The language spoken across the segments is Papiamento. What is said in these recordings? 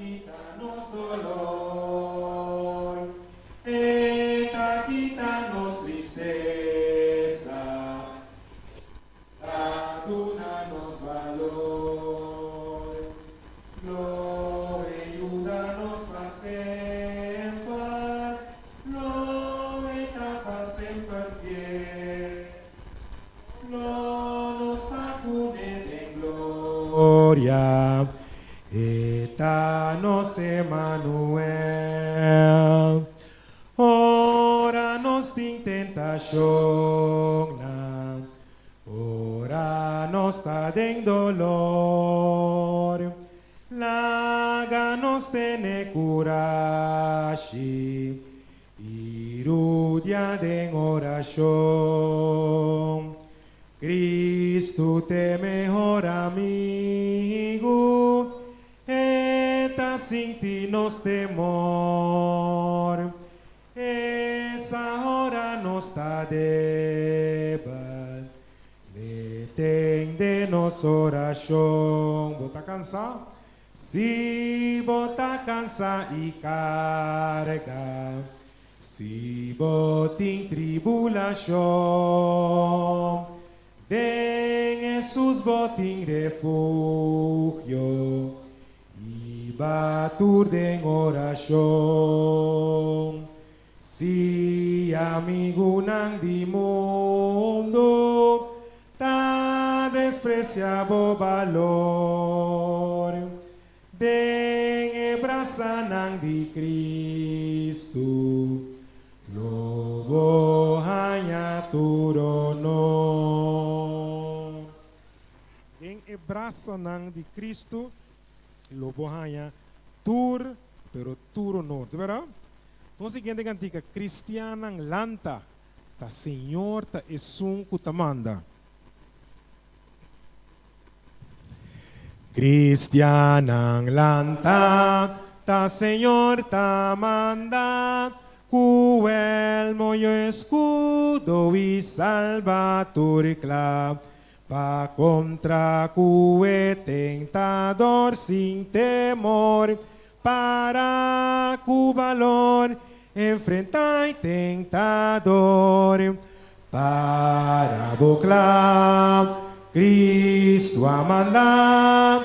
kita nos dolor, E ta kita nos tristesa, E ta duna nos balor. Lo e yuda nos pa semper, lo e ta pa semper fiel. Lo nos ta kuné den gloria, e ta nos Emanuel. Ora nos tin tentashonnan, ora nos ta den dolor, laga nos tene kurashi I rudia den orashon. Cristo t'e mehor amigu, E ta sinti nos temor. E sa ora nos ta debel, L'e tende nos orashon. Bo ta kansa? Si bo ta kansa i karga, si bo tin tribulashon, den Hesus bo tin refugio i batur den orashon. Si amigunan di mundu ta desprecia bo balor, den e brasanan di Cristo lo bo haña tur honor. Den e brasanan di Cristo lo bo haña tur, pero tur honor. Te bera? Nos siguiente cantica, Cristiannan lanta, ta Señor ta esun cu ta manda. Cristiannan lanta, ta Señor ta manda, cu elmo y escudo y salba tur cla, Pa kontra ku e tentador sin temor, para ku balor enfrentá e tentador. Para bo kla, Cristo a manda,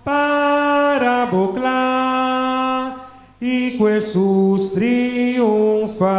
para bo kla i ku Hesus triunfá.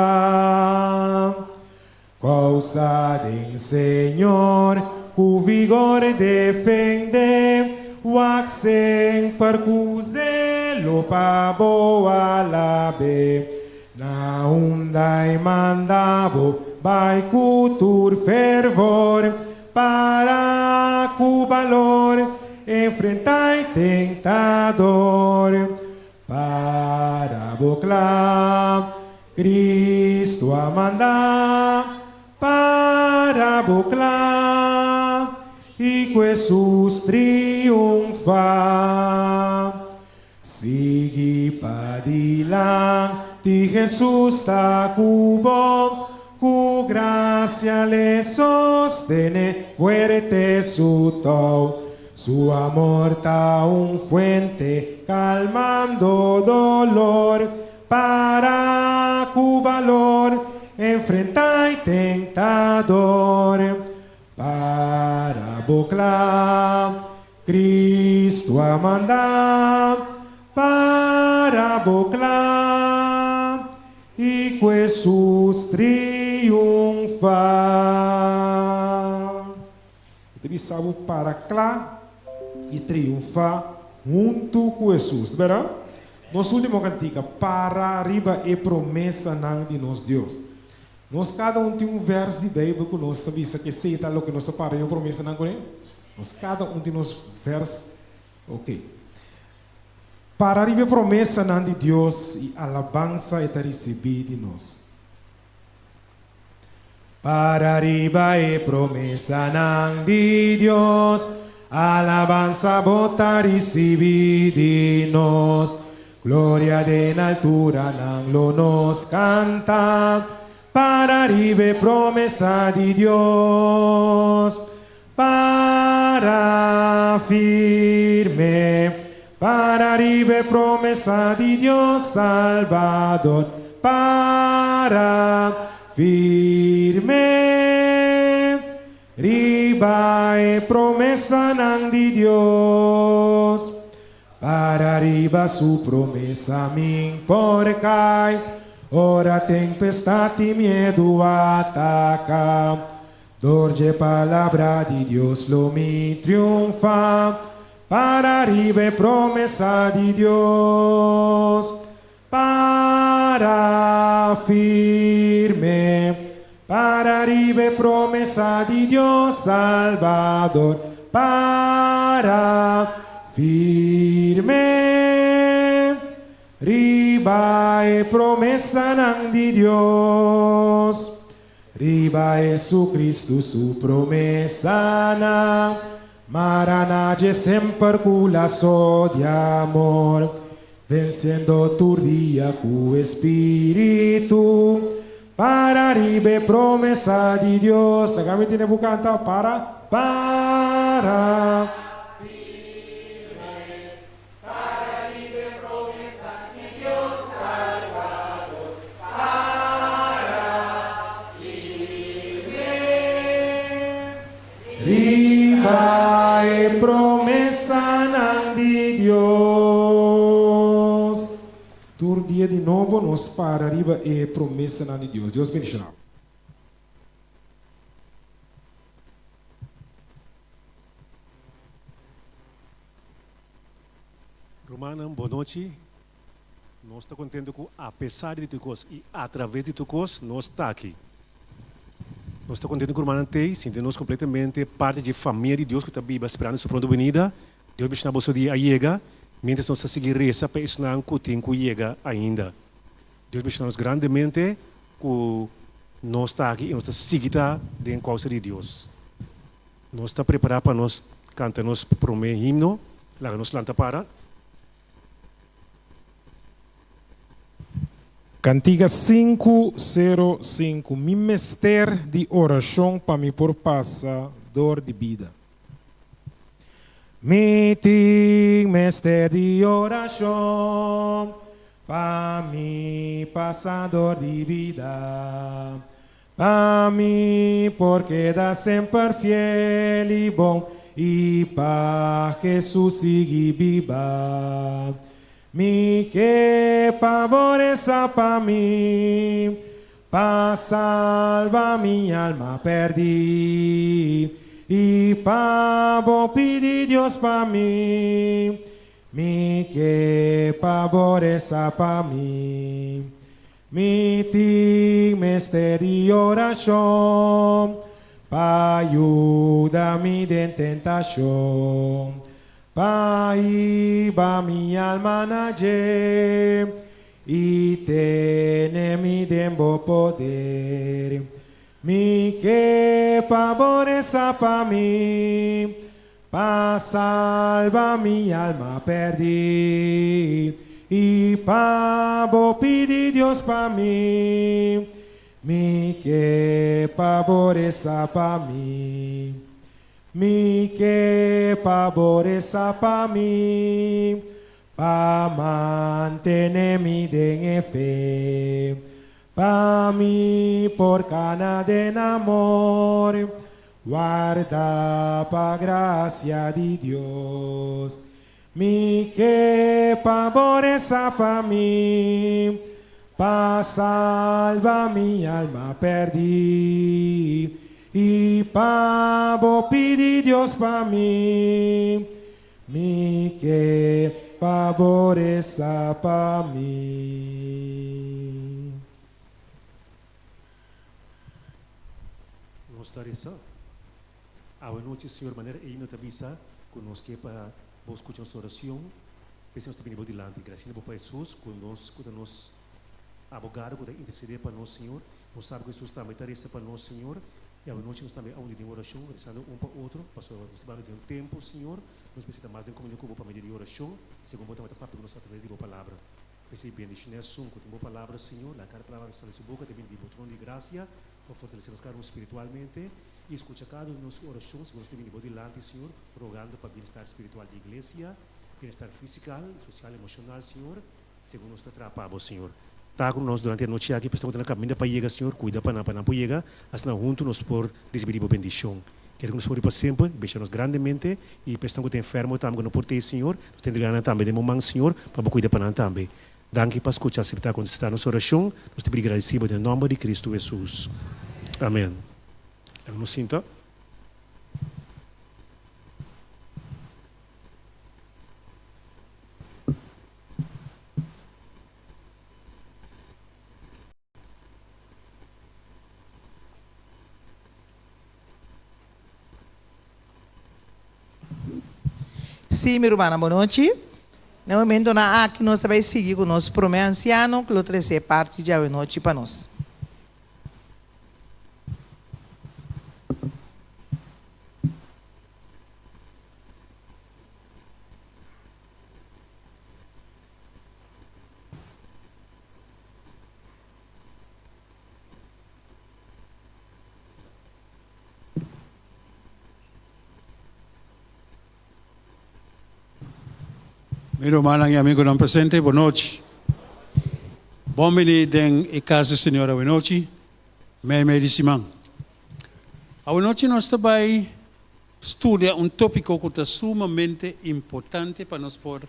Kousa den Señor ku vigor defendé, wak semper ku zelo pa bo alab'é. Na unda e manda bo, bai ku tur fervor, para ku balor, enfrentá e tentador. Para bo kla, Cristo a manda, para bo kla, i ku Hesus triunfa. Sigui padilanti, Hesus ta ku bo, ku grasia l'e sostene fuerte su tou. Su amor ta un fuente calmando dolor, para cu balor enfrenta e tentador. Para bo cla, Cristo a manda, para bo cla y cu Hesus triunfa. E ta bisa bo para kla i triunfá huntu ku Hesus. Ta bèrdat? Nos último kantika, Para riba e promesanan di nos Dios. Nos kada un tin un vèrs di Beibel ku nos ta bisa ku esei ta loke nos ta para riba promesanan kuné. Nos kada un tin nos vèrs. Oke. Para riba e promesanan di Dios i alabansa e ta risibí di nos. Para riba e promesanan di Dios, alabansa bo ta ricibi di nos. Gloria den alturanan lo nos canta, para riba e promesa di Dios. Para firme. Para riba e promesa di Dios Salbador, para firme riba e promesanan di Dios. Para riba su promesa mi'n por kai, ora tempestat i miedu ataka. Dor dje palabra di Dios lo mi triunfa, para riba e promesa di Dios. Para firme, para riba e promesa di Dios Salbador, para firme riba e promesanan di Dios. Riba Jesucristo su promesanan, mara na dje semper ku laso di amor, venciendo tur dia ku e Spiritu, para riba e promesa di Dios. Laga mi tene bo kanta, para, para. Para riba e promesa di Dios Salbador, para firme. Riba e promesanan di Dios. Tur dia di nobo nos para riba e promesanan di Dios. Dios bendiciona bo. Rumannan, bon nochi. Nos ta contento cu apesar di tur cos y atraves di tur cos, nos ta aki. Nos ta contento cu rumannan t'ey, sinti nos completamente parti dje famia di Dios cu ta biba sperando su pronto benida. Dios bishna boso dia a yega, mientras nos ta sigui reza pa esnan cu tin cu yega ainda. Dios bishna nos grandemente cu nos ta aki y nos ta sigui ta den causa di Dios. Nos ta prepará pa nos kanta nos promé himno. Laga nos lanta para. Kantiga 505 Mi mester di orashon pa mi por pasa dor di bida. Mi tin mester di orashon pa mi pasa dor di bida. Pa mi por keda semper fiel i bon i pa Hesus sigui biba. Mi ke pa bo resa pa mi, pa salba mi alma pèrdí i pa bo pidi Dios pa mi. Mi ke pa bo resa pa mi. Mi tin mester di orashon pa yuda mi den tentashon, pa hiba mi alma na dje i tene mi den bo poder. Mi ke pa bo resa pa mi, Pa salba mi alma pèrdí i pa bo pidi Dios pa mi. Mi ke pa bo resa pa mi. Mi ke pa bo resa pa mi. Pa mantene mi den e fe. Pa mi por kana den amor. Warda pa gracia di Dios. Mi ke pa bo resa pa mi, pa salba mi alma perdí, i pa bo pidi Dios pa mi. Mi ke pa bo resa pa mi. Nos ta resa awe nochi, Señor, manera e himno ta bisa cu nos ke pa Bo scucha nos oracion, p'esei nos ta bini Bo dilanti. Gracia na Bo pa Jesus, cu nos, cu ta nos abogado, cu ta intercede pa nos, Señor. Nos sabi cu Jesus tambe ta resa pa nos, Señor, y awe nochi nos tambe a uni den oracion, resando un pa otro, pasobra nos ta bando den un tempo, Señor, nos mester ta mas den comunion cu Bo pa medio di oracion, segun Bo tabata papia cu nos atraves di Bo Palabra. P'esei bendishoná esun ku tin bo palabra, Señor. Laga kada palabra ku sali su boka ta bini di bo trono di grasia pa fortalesé nos kada un spiritualmente i skucha kada un di nos orashon segun nos ta bini bo dilanti, Señor, rogando pa bienestar spiritual di iglesia. Bienestar físikal, sosial, emoshonal, Señor, segun nos ta traha pa Bo, Señor. Ta ku nos durante e anochi aki, pa esnan ku ta na kaminda pa yega, Señor, kuida pa nan, pa nan por yega, asina huntu nos por risibí di Bo bendishon. Kere ku nos por ri pa semper, bendishon nos grandemente, i pa esnan ku ta enfermo tambe ku no por t'ei, Señor, nos ta entregá nan tambe den Bo man, Señor, pa Bo kuida pa nan tambe. Danki pa skucha, aseptá, kontestá nos orashon. Nos ta pidi gradisí Bo den nòmber di Kristu Hesus. Amèn. Laga nos sinta. Sí, mi rumannan, bon nochi. Na e momentonan aki nos ta bai sigui ku nos promé ansiano ku lo trese e parti djawe nochi pa nos. Mi rumannan i amigunan presente, bon nochi. Bon bini den e kas di Señor awenochi, meimei di siman. Awenochi nos ta bai studia un tópiko ku ta sumamente importante pa nos por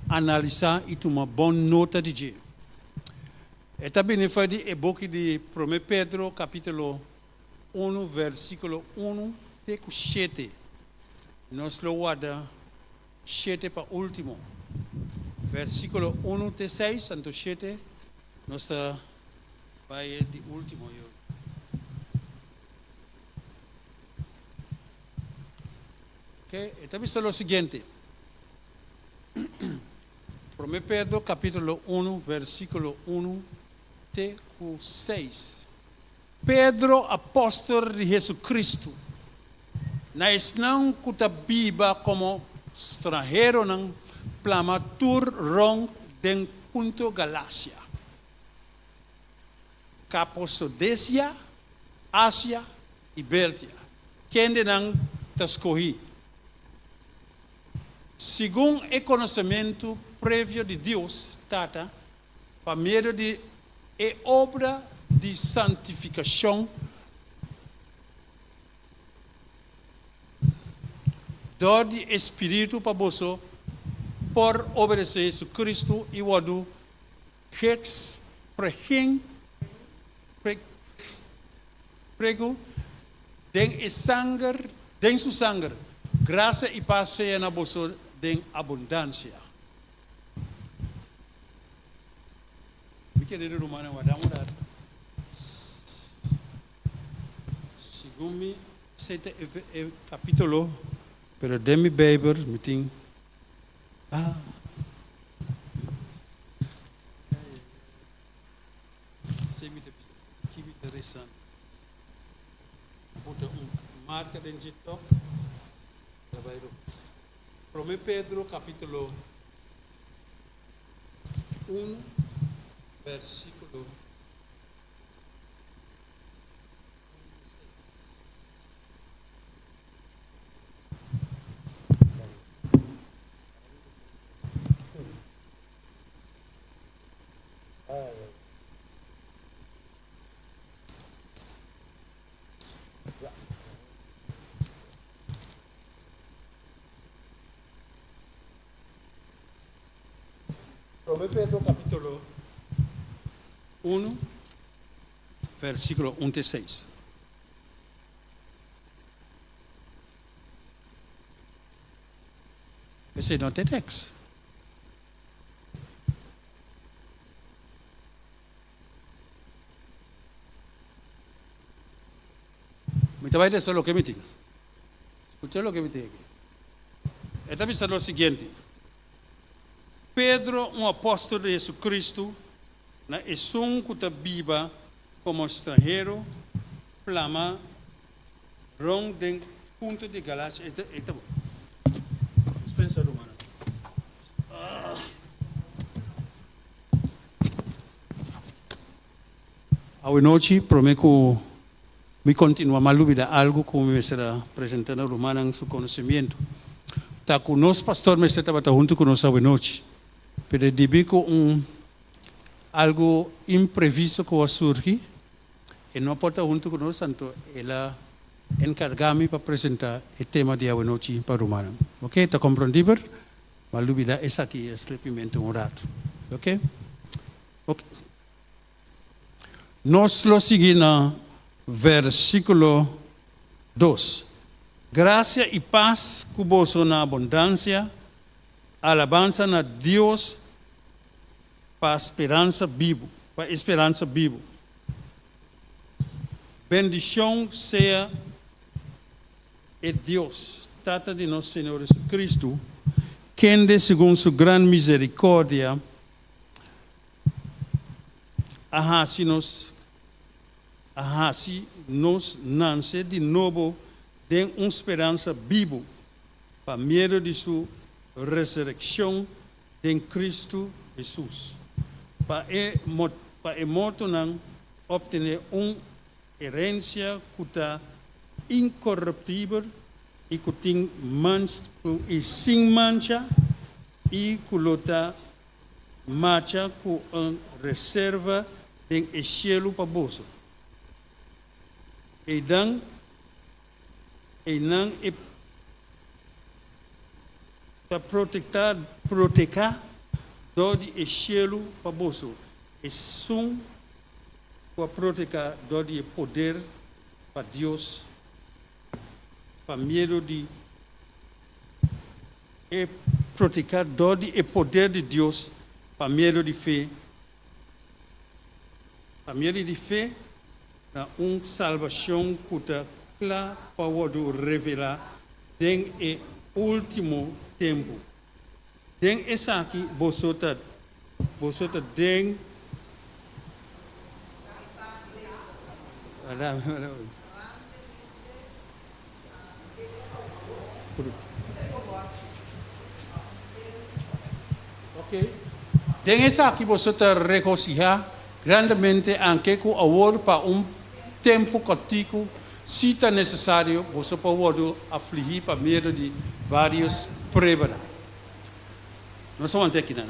analisá i tuma bon nota di dje. E ta bini for di e buki di Promé Pedro kapítulo unu versíkulo unu te ku shete. Nos lo warda shete pa último. Versíkulo unu te seis, anto shete nos ta bai e di último. Ok, e ta bisa lo siguiente. Promé Pedro capítulo 1, versículo 1 te ku 6. Pedro, apòstel di Jesucristo, na esnan ku ta biba komo stranheronan plama tur rònt den punto Galasia. Kaposodesia, Asia i Beltia, kendenan ta skohí. Segun e konosementu previo di Dios Tata, pa medio di e obra di santifikashon dor di e Spiritu pa boso por obedesé Jesucristo i wòrdu Gekspregen, preg, pregu, den e sanger, den su sanger. Grasia i pas sea na boso den abundansia. Mi kerido rumannan, warda un rato. Segun mi seta e, e kapitulo, pero den mi Bijbel mi tin, ah. Si mi ta bisa ki mi ta resando. A bota un marka den dje tok, ta bai robes. Prome Pedro kapitulo 1 versikulo Prome Pedro capítulo 1, versículo 1 te 6. Esei no ta e tekst. Mi ta bai lesa loke mi tin. Skucha loke mi tin aki. E ta bisa lo siguiente, Pedro, un apòstel di Jesucristo, na esun ku ta biba komo stranhero, plama rond den punto di Galacia. E ta bon. Dispensa rumannan. Awe nochi, prome ku mi kontinua, m'a lubida algu ku mi mester a presenta na rumannan su konosemiento. Ta ku nos pastor mester tabata huntu ku nos awenochi, pero debí ku un algu imprevisto ku a surgi, e no por ta huntu ku nos, anto el a enkargá mi pa presentá e tema di awenochi pa rumannan. Oke, ta komprondibel? M'a lubidá esaki e slepimentu un ratu. Oke? Oke. Nos lo sigui na versíkulo dos. Grasia i pas ku boso na abundansia, alabansa na Dios pa speransa bibu, pa e speransa bibu. Bendishon sea e Dios, Tata di nos Señor Jesucristo, kende segun su gran misericordia a hasi nos a hasi nos nanse di nobo den un speransa bibu pa medio di su resurekshon den Kristu Hesus, pa e pa e mortonan optené un herensia ku ta inkoruptibel i ku tin manch i sin mancha i ku lo ta Marcha ku un reserva den e shelu pa boso. Eidan, einan e ta protektá, proteká dor di e shelu pa boso, esun ku a proteká dor di e poder pa Dios pa miedu di. E proteká dor di e poder di Dios pa medio di fe, pa medio di fe na un salbashon ku ta kla pa wòrdu revelá den e último tempu. Den esaki boso ta boso ta den. Den esaki boso ta regosihá grandemente, anke ku awor pa un tempu kòrtiku, si ta nesesario, boso por wòrdu aflihí pa miedu di vários pruebanan. Nos a wanta akinan.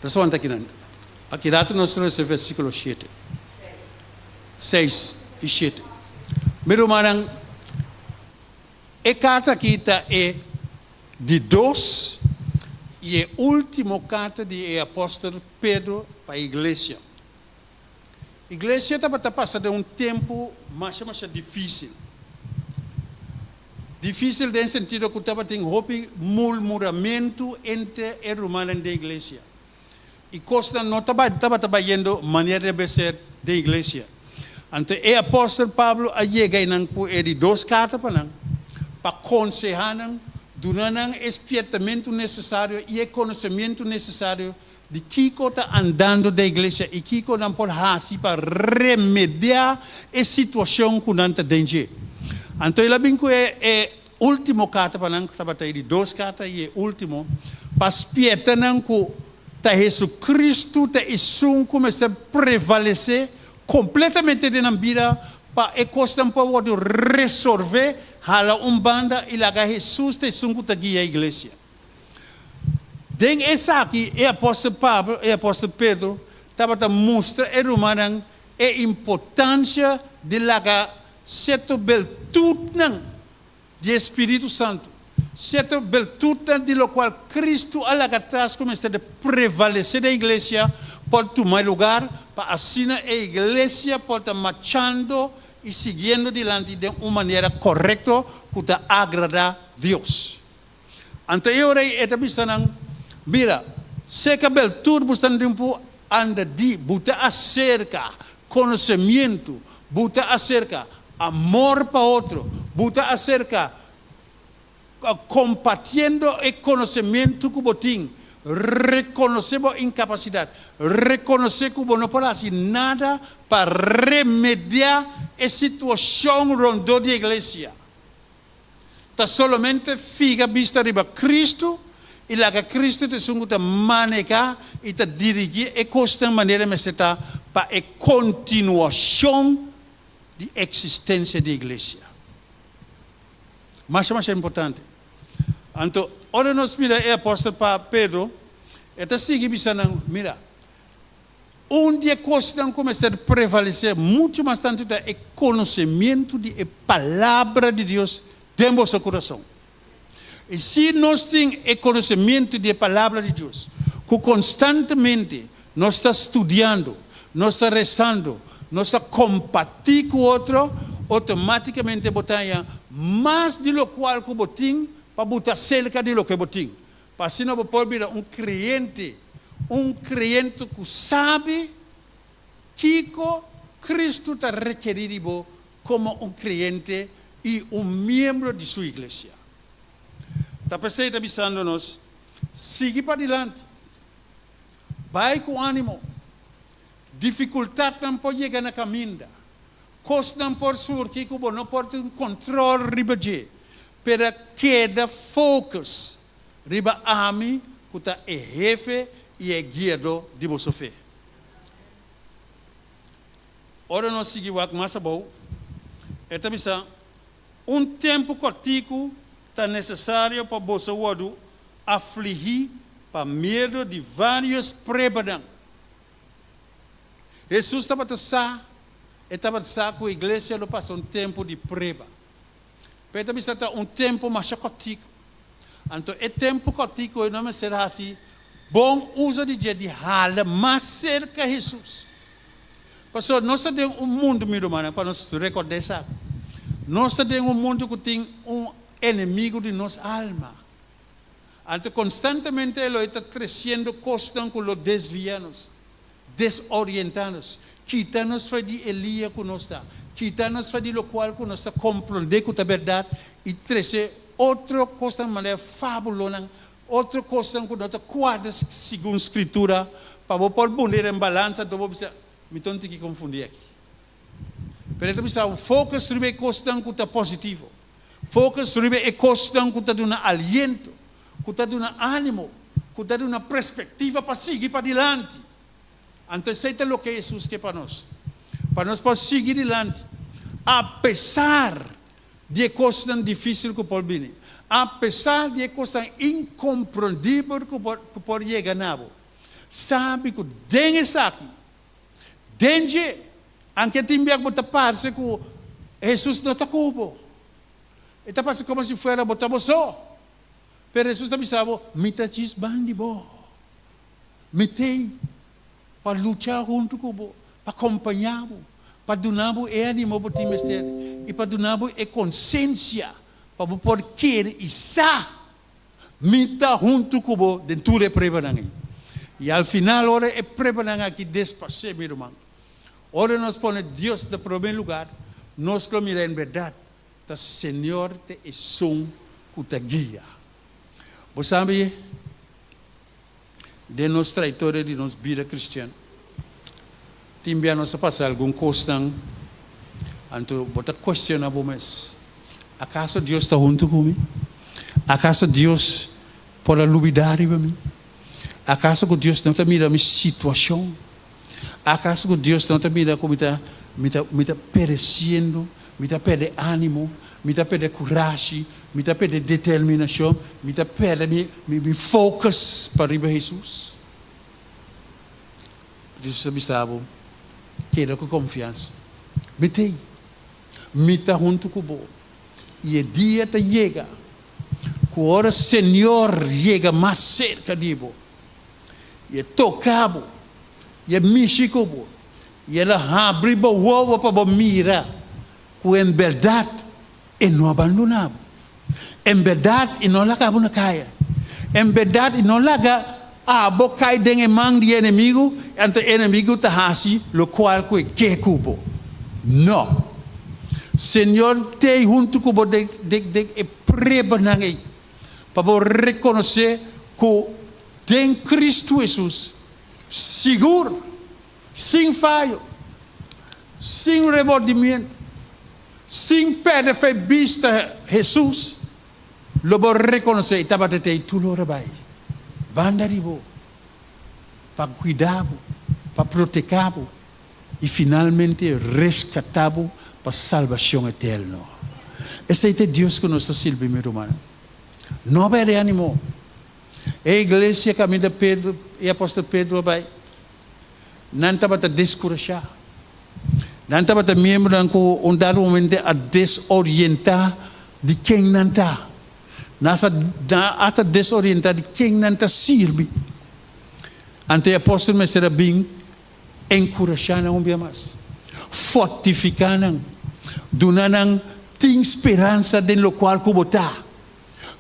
Nos a wanta akinan. Aki ratu nos lesa versíkulo shete. 6 i 7. Mi rumannan, e karta aki ta e di dos i e último karta di e apòstel Pedro pa e iglesia. Iglesia tabata pasa den un tempu masha masha difísil. Difísil den sentido ku tabatin hopi murmuramentu entre e rumannan den iglesia. I kosnan no tabata bayendo manera debe ser den iglesia. Anto e apòstel Pablo a yega einan ku e di dos karta pa nan, pa konsehá nan, duna nan e spiertamentu nesesario i e konosementu nesesario di kiko ta andando den iglesia i kiko nan por hasi pa remediá e situashon ku nan ta den dje. Anto el a bin ku e Ultimo karta pa nan tabata e di dos karta i e ultimo, pa spierta nan ku ta Hesu-Kristu ta esun ku mester prevalesé kompletamente den nan bida pa e kosnan por wòrdu resolvé, hala un banda i laga Hesus ta esun ku ta guia iglesia. Den esaki e apòstel Pablo, e apòstel Pedro tabata mustra e rumannan e importansia di laga Sierto beltutnan di e Spiritu Santu, sierto beltutnan di lokual Kristu a laga atras ku mester de prevalesé den iglesia por tuma e lugar pa asina e iglesia por ta marchando i siguiendo dilanti den un manera korekto ku ta agradá Dios. Anto e ora ei e ta bisa nan, Mira, seka beltut bo sta na tempu anda di, bo ta aserka konosemientu, bo ta aserka amor pa otro, bo ta aserka kompartiendo e konosemientu ku bo tin, rekonosé bo inkapasidat, rekonosé ku bo no por hasi nada pa remediá e situashon rondó di e iglesia. Ta solamente figa bista riba Cristo i laga Cristo ta esun ku ta manehá i ta dirigí e kosnan manera mester ta pa e kontinuashon di eksistensia di iglesia. Masha masha importante. Anto, ora nos mira e apòstel pa Pedro, e ta sigui bisa nan, Mira, un di e kosnan ku mester prevalesé muchu mas tantu ta e konosementu di e Palabra di Dios den boso kurason. I si nos tin e konosementu di e Palabra di Dios, ku konstantemente nos ta studiando, nos ta resando, nos ta kompartí ku otro, outomátikamente bo ta haña mas di lokual ku bo tin pa buta aserka di loke bo tin, pa asina bo por bira un kreyente, un kreyente ku sabi kiko Kristu ta rekerí di bo komo un kreyente i un miembro di su iglesia. Ta p'esei ta bisando nos, Sigui padilanti. Bai ku ánimo. Difikultatnan por yega na kaminda. Kosnan por surgi ku bo no por tin kontrol riba dje, pero keda focus riba ami ku ta e hefe i e guiadó di boso fe. Ora nos sigui wak mas abou, e ta bisa, Un tempu kòrtiku ta nesesario pa boso wòrdu aflihí pa miedu di vários pruebanan. Hesus tabata sa, e tabata sa ku iglesia lo pasa un tempu di prueba. Pero e ta bisa ta un tempu masha kòrtiku. Anto e tempu kòrtiku ei nos mester hasi bon uso di dje di hala mas serka Hesus. Pasobra nos ta den un mundu, mi rumannan, pa nos rekordá esaki, nos ta den un mundu ku tin un enemigu di nos alma. Anto konstantemente e lo e ta tresiendo kosnan ku lo desviá nos, desorientá nos, kita nos for di e lia ku nos ta, kita nos for di lokual ku nos ta komprondé ku ta bèrdat i trese otro kosnan manera fábulonan, otro kosnan ku no ta kuadra segun Skritura, pa bo por pone den balansa, anto bo bisa, Mi ta un tiki konfundí aki. Pero e ta bisa bo, focus riba e kosnan ku ta positivo. Focus riba e kosnan ku ta duna aliento, ku ta duna ánimo, ku ta duna perspektiva pa sigui padilanti. Anto esei ta loke Hesus ke pa nos, pa nos por sigui dilanti apesar di e kosnan difísil ku por bini, apesar di e kosnan inkomprendibel ku por yega na bo. Sabi ku den esaki Den dje, anke tin biaha bo ta parse ku Hesus no ta ku bo. E ta parse komo si fuera bo ta bo so. Pero Hesus ta bisa bo, Mi ta djis ban di bo. Mi t'ei pa lucha huntu ku bo, pa kompañá bo, pa duna bo e animo bo tin mester i pa duna bo e konsensia pa bo por kere i sa Mi ta huntu ku bo den tur e pruebanan ei. I al final ora e pruebanan aki despasé, mi ruman, ora nos pone Dios na promé lugar, nos lo mira en bèrdat ta Señor ta esun ku ta guia. Bo sabi, den nos trayektoria di nos bida kristian, tin bia nos a pasa algun kosnan, anto bo ta kuestioná bo mes, Akaso Dios ta huntu ku mi? Akaso Dios por a lubidá riba mi? Akaso ku Dios no ta mira mi situashon? Akaso ku Dios no ta mira ku mi ta mi ta mi ta peresiendo, mi ta pèrdè ánimo, mi ta pèrdè kurashi, mi ta pèrdè determinashon, mi ta pèrdè mi mi mi focus pa riba Hesus? Hesus a bisa bo, Keda ku konfiansa. Mi t'ei. Mi ta huntu ku bo. I e dia ta yega ku ora Señor yega mas serka di bo, i e toka bo, i e mishi ku bo, i el a habri bo wowo pa bo mira ku en bèrdat e no a bandoná bo, en bèrdat e no a laga bo na kaya, en bèrdat e no laga abo kai den e man di e enemigu, anto e enemigu ta hasi lokual ku e ke ku bo. No! Señor t'ei huntu ku bo den den e pruebanan ei, pa bo rekonosé ku den Kristu Hesus, sigur, sin fayo, sin remordimiento, sin pèrdè fe bista Hesus, lo bo rekonosé i tabata t'ei tur ora bai banda di bo pa kuida bo, pa proteká bo i finalmente reskatá bo pa salbashon eterno. Esei ta e Dios ku nos ta sirbi, mi rumannan. No pèrdè ánimo. E iglesia kaminda Pedro, e apòstel Pedro a bai, nan tabata deskurashá. Nan tabata miembronan ku un dado momento a desorientá di ken nan ta. Nan a desorientá di ken nan ta sirbi. Anto e apòstel mester a bin enkurashá nan un bia mas, fortifiká nan, duna nan tin speransa den lokual ku bo ta.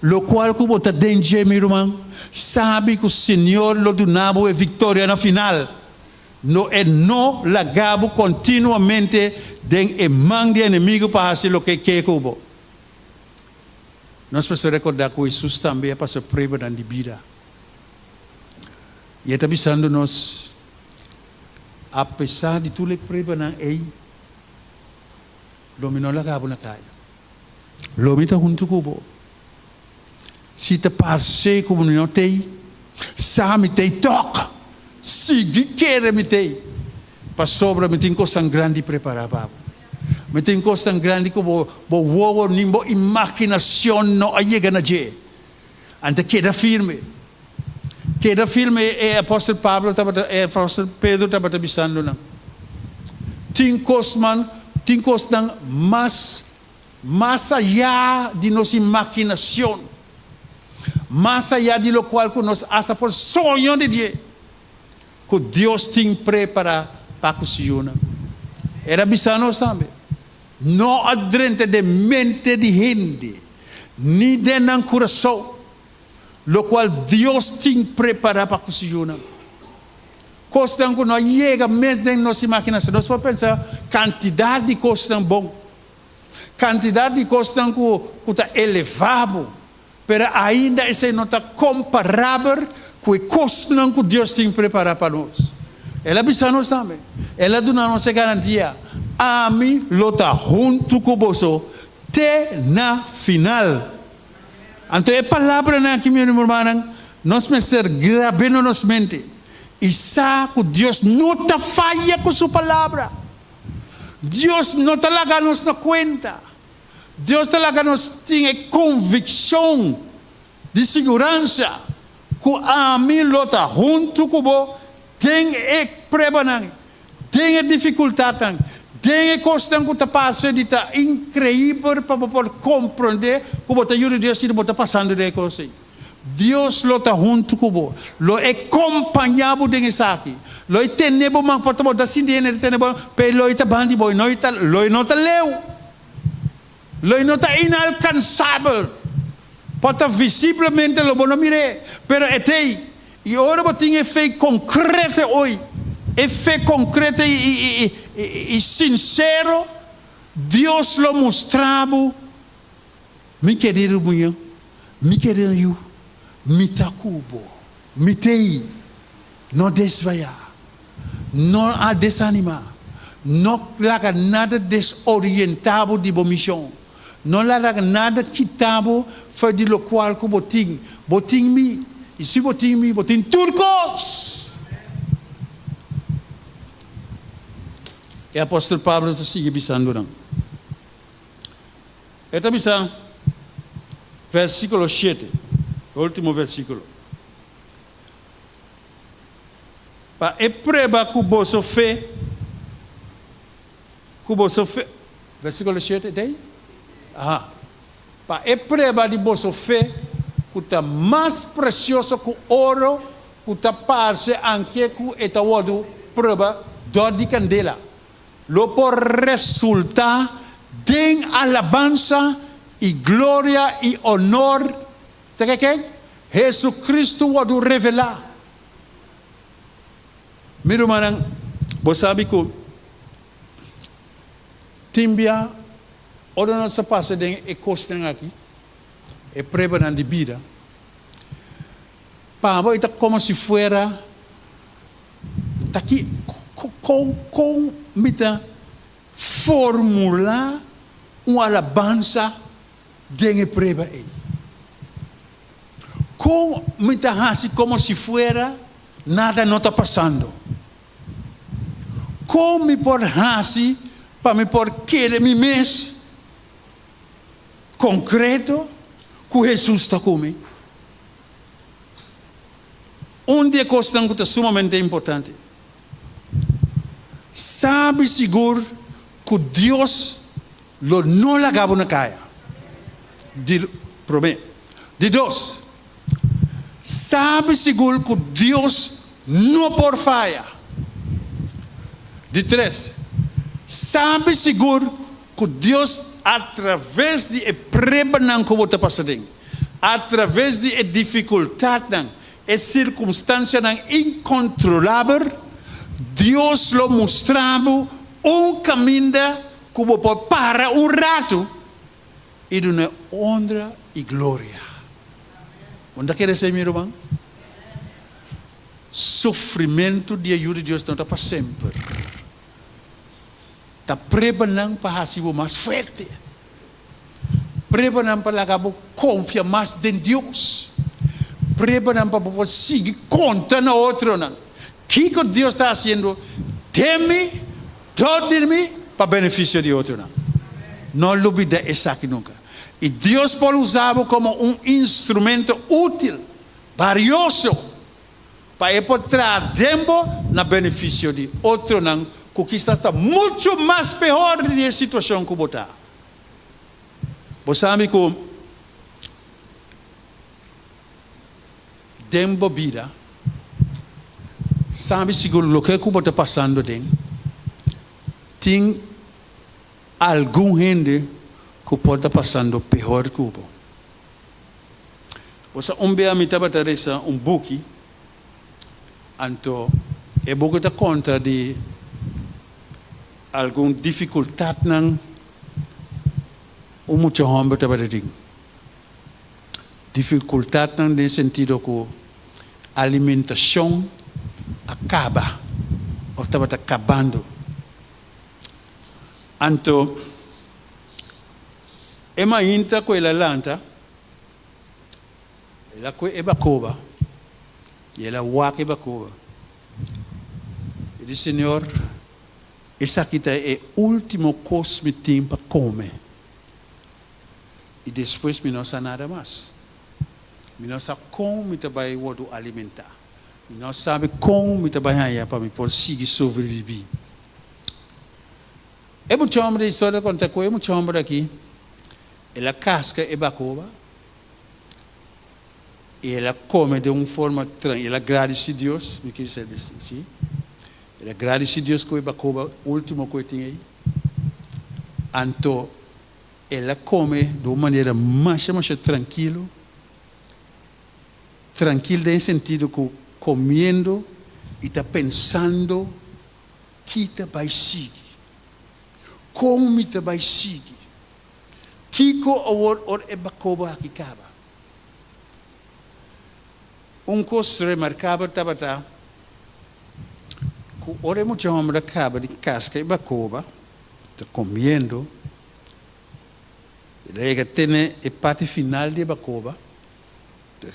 Lokual ku bo ta den dje, mi ruman, sabi ku Señor lo duna bo e viktoria na final. No e no laga bo kontinuamente den e man di enemigu pa hasi loke e ke ku bo. Nos mester rekordá ku Hesus tambe a pasa pruebanan di bida. I e ta bisando nos, Apesar di tur e pruebanan ei, lo mi no laga bo na kaya. Lo mi ta huntu ku bo. Si ta parse ku bo no t'ei, sa mi t'ei tòg. Sigui kere mi t'ei, pasobra mi tin kosnan grandi prepará pa bo. Mi tin kosnan grandi ku bo wowo ni bo imaginashon no a yega na dje. Anto keda firme. Keda firme, e apòstel Pablo tabata, e apòstel Pedro tabata bisando nan. Tin kosman, tin kosnan mas, mas ayá di nos imaginashon, mas ayá di lokual ku nos asta por soña di dje, ku Dios tin prepará pa ku su yunan. El a bisa nos tambe, No a drenta den mente di hende, ni den nan kurason, lokual Dios tin prepará pa ku su yunan. Kosnan ku no a yega mes den nos imaginashon. Nos por pensa kantidat di kosnan bon, kantidat di kosnan ku ku ta elevá bo, pero ainda esei no ta komparabel ku e kosnan ku Dios tin prepará pa nos. El a bisa nos tambe, el a duna nos e garantia, Ami lo ta huntu ku boso te na final. Anto e palabranan aki, mi rumannan, nos mester grab'é na nos mente i sa ku Dios no ta faya ku su palabra. Dios no ta laga nos na kuenta. Dios ta laga nos tin e konvikshon di siguransa ku ami lo ta huntu ku bo den e pruebanan, den e difikultatnan, den e kosnan ku ta pasa di ta inkreibel pa bo por komprondé ku bo ta yuda Dios i bo ta pasando den e kos ei. Dios lo ta huntu ku bo, lo e kompañá bo den esaki, lo e tene bo man, por ta bo ta sinti hende ta tene bo man, pero lo e ta banda di bo, lo e no ta leu. Lo e no ta inalkansabel. Por ta visiblemente lo bo no mir'é, pero e t'ei. I ora bo tin e fe konkrete oi, e fe konkrete i sinsero, Dios lo mustra bo, Mi kerido muñe, mi kerido yu, mi ta ku bo. Mi t'ei. No desvayá. No a desanimá. No laga nada desorientá bo di bo mishon. No laga nada kita bo for di lokual ku bo tin. Bo tin mi, i si bo tin mi, bo tin tur kos! E apòstel Pablo ta sigui bisando nan. E ta bisa, vèrsikulo shete, e último vèrsikulo. Pa e prueba ku boso fe, ku boso fe, versíkulo shete ta ei? Aha. Pa e prueba di boso fe, ku ta mas presioso ku oro ku ta parse anke ku e ta wòrdu prueba dor di kandela, lo por resultá den alabansa i gloria i onor Sa ke ken? Hesucristo wòrdu revelá. Mi rumannan, bo sabi ku tin bia ora nos ta pasa den e kosnan aki, e pruebanan di bida, pa bo e ta komo si fuera ta ki kon kon mi ta formulá un alabansa Den e prueba ei, kon mi ta hasi komo si fuera nada no ta pasando? Kon mi por hasi pa mi por kere mi mes? konkreto ku Hesus ta ku mi? Un di e kosnan ku ta sumamente importante, sabi sigur ku Dios lo no laga bo na kaya. Di promé. Di dos, sabi sigur ku Dios no por faya. Di tres, sabi sigur ku Dios atraves di e pruebanan ku bo ta pasa den, atraves di e difikultatnan, e sirkunstansianan inkontrolabel, Dios lo mustra bo un kaminda ku bo por para un ratu i dun'é onra i gloria. Bo no ta kere esei, mi ruman? Sufrimentu di e Yu di Dios no ta pa semper. Ta pruebanan pa hasi bo mas fuerte. Pruebanan pa laga bo konfia mas den Dios. Pruebanan pa bo por sigui konta na otronan kiko Dios ta hasiendo den mi, dor di mi, pa benefisio di otronan. No lubida esaki nunka. I Dios por usa bo komo un instrumento útil, balioso, pa e por traha den bo na benefisio di otronan ku kisas ta muchu mas pehor di e situashon ku bo ta. Bo sabi ku den bo bida, sabi sigur loke ku bo ta pasando den, tin algun hende ku por ta pasando pehor ku bo. Bo sa un bia mi tabata resa un buki, anto e buki ta konta di algun difikultatnan un mucha hòmber tabata tin. Difikultatnan den sentido ku alimentashon a kaba òf tabata kabando. Anto e mainta ku el a lanta, el a kue e bakoba i el a wak e bakoba. E di, Señor, esaki ta e último kos mi tin pa kome, i despues mi no sa nada mas. Mi no sa kon mi ta bai wòrdu alimentá. Mi no sabi kon mi ta bai haña pa mi por sigui sobrebibí. E mucha hòmber di historia ta konta ku e mucha hòmber aki, el a kaska e bakoba i el a kome den un forma tran, el a gradisí Dios, mi kisa disi si, el a gradisí Dios ku e bakoba último ku e tin ei. Anto el a kome di un manera masha masha trankilo, trankil den e sentido ku komiendo i ta pensando Ki ta bai sigui? Kon mi ta bai sigui? Kiko awor ora e bakoba aki kaba? Un kos remarkabel tabata ku ora e mucha hòmber a kaba di kaska e bakoba, ta komiendo, el a yega tene e parti final di e bakoba, ta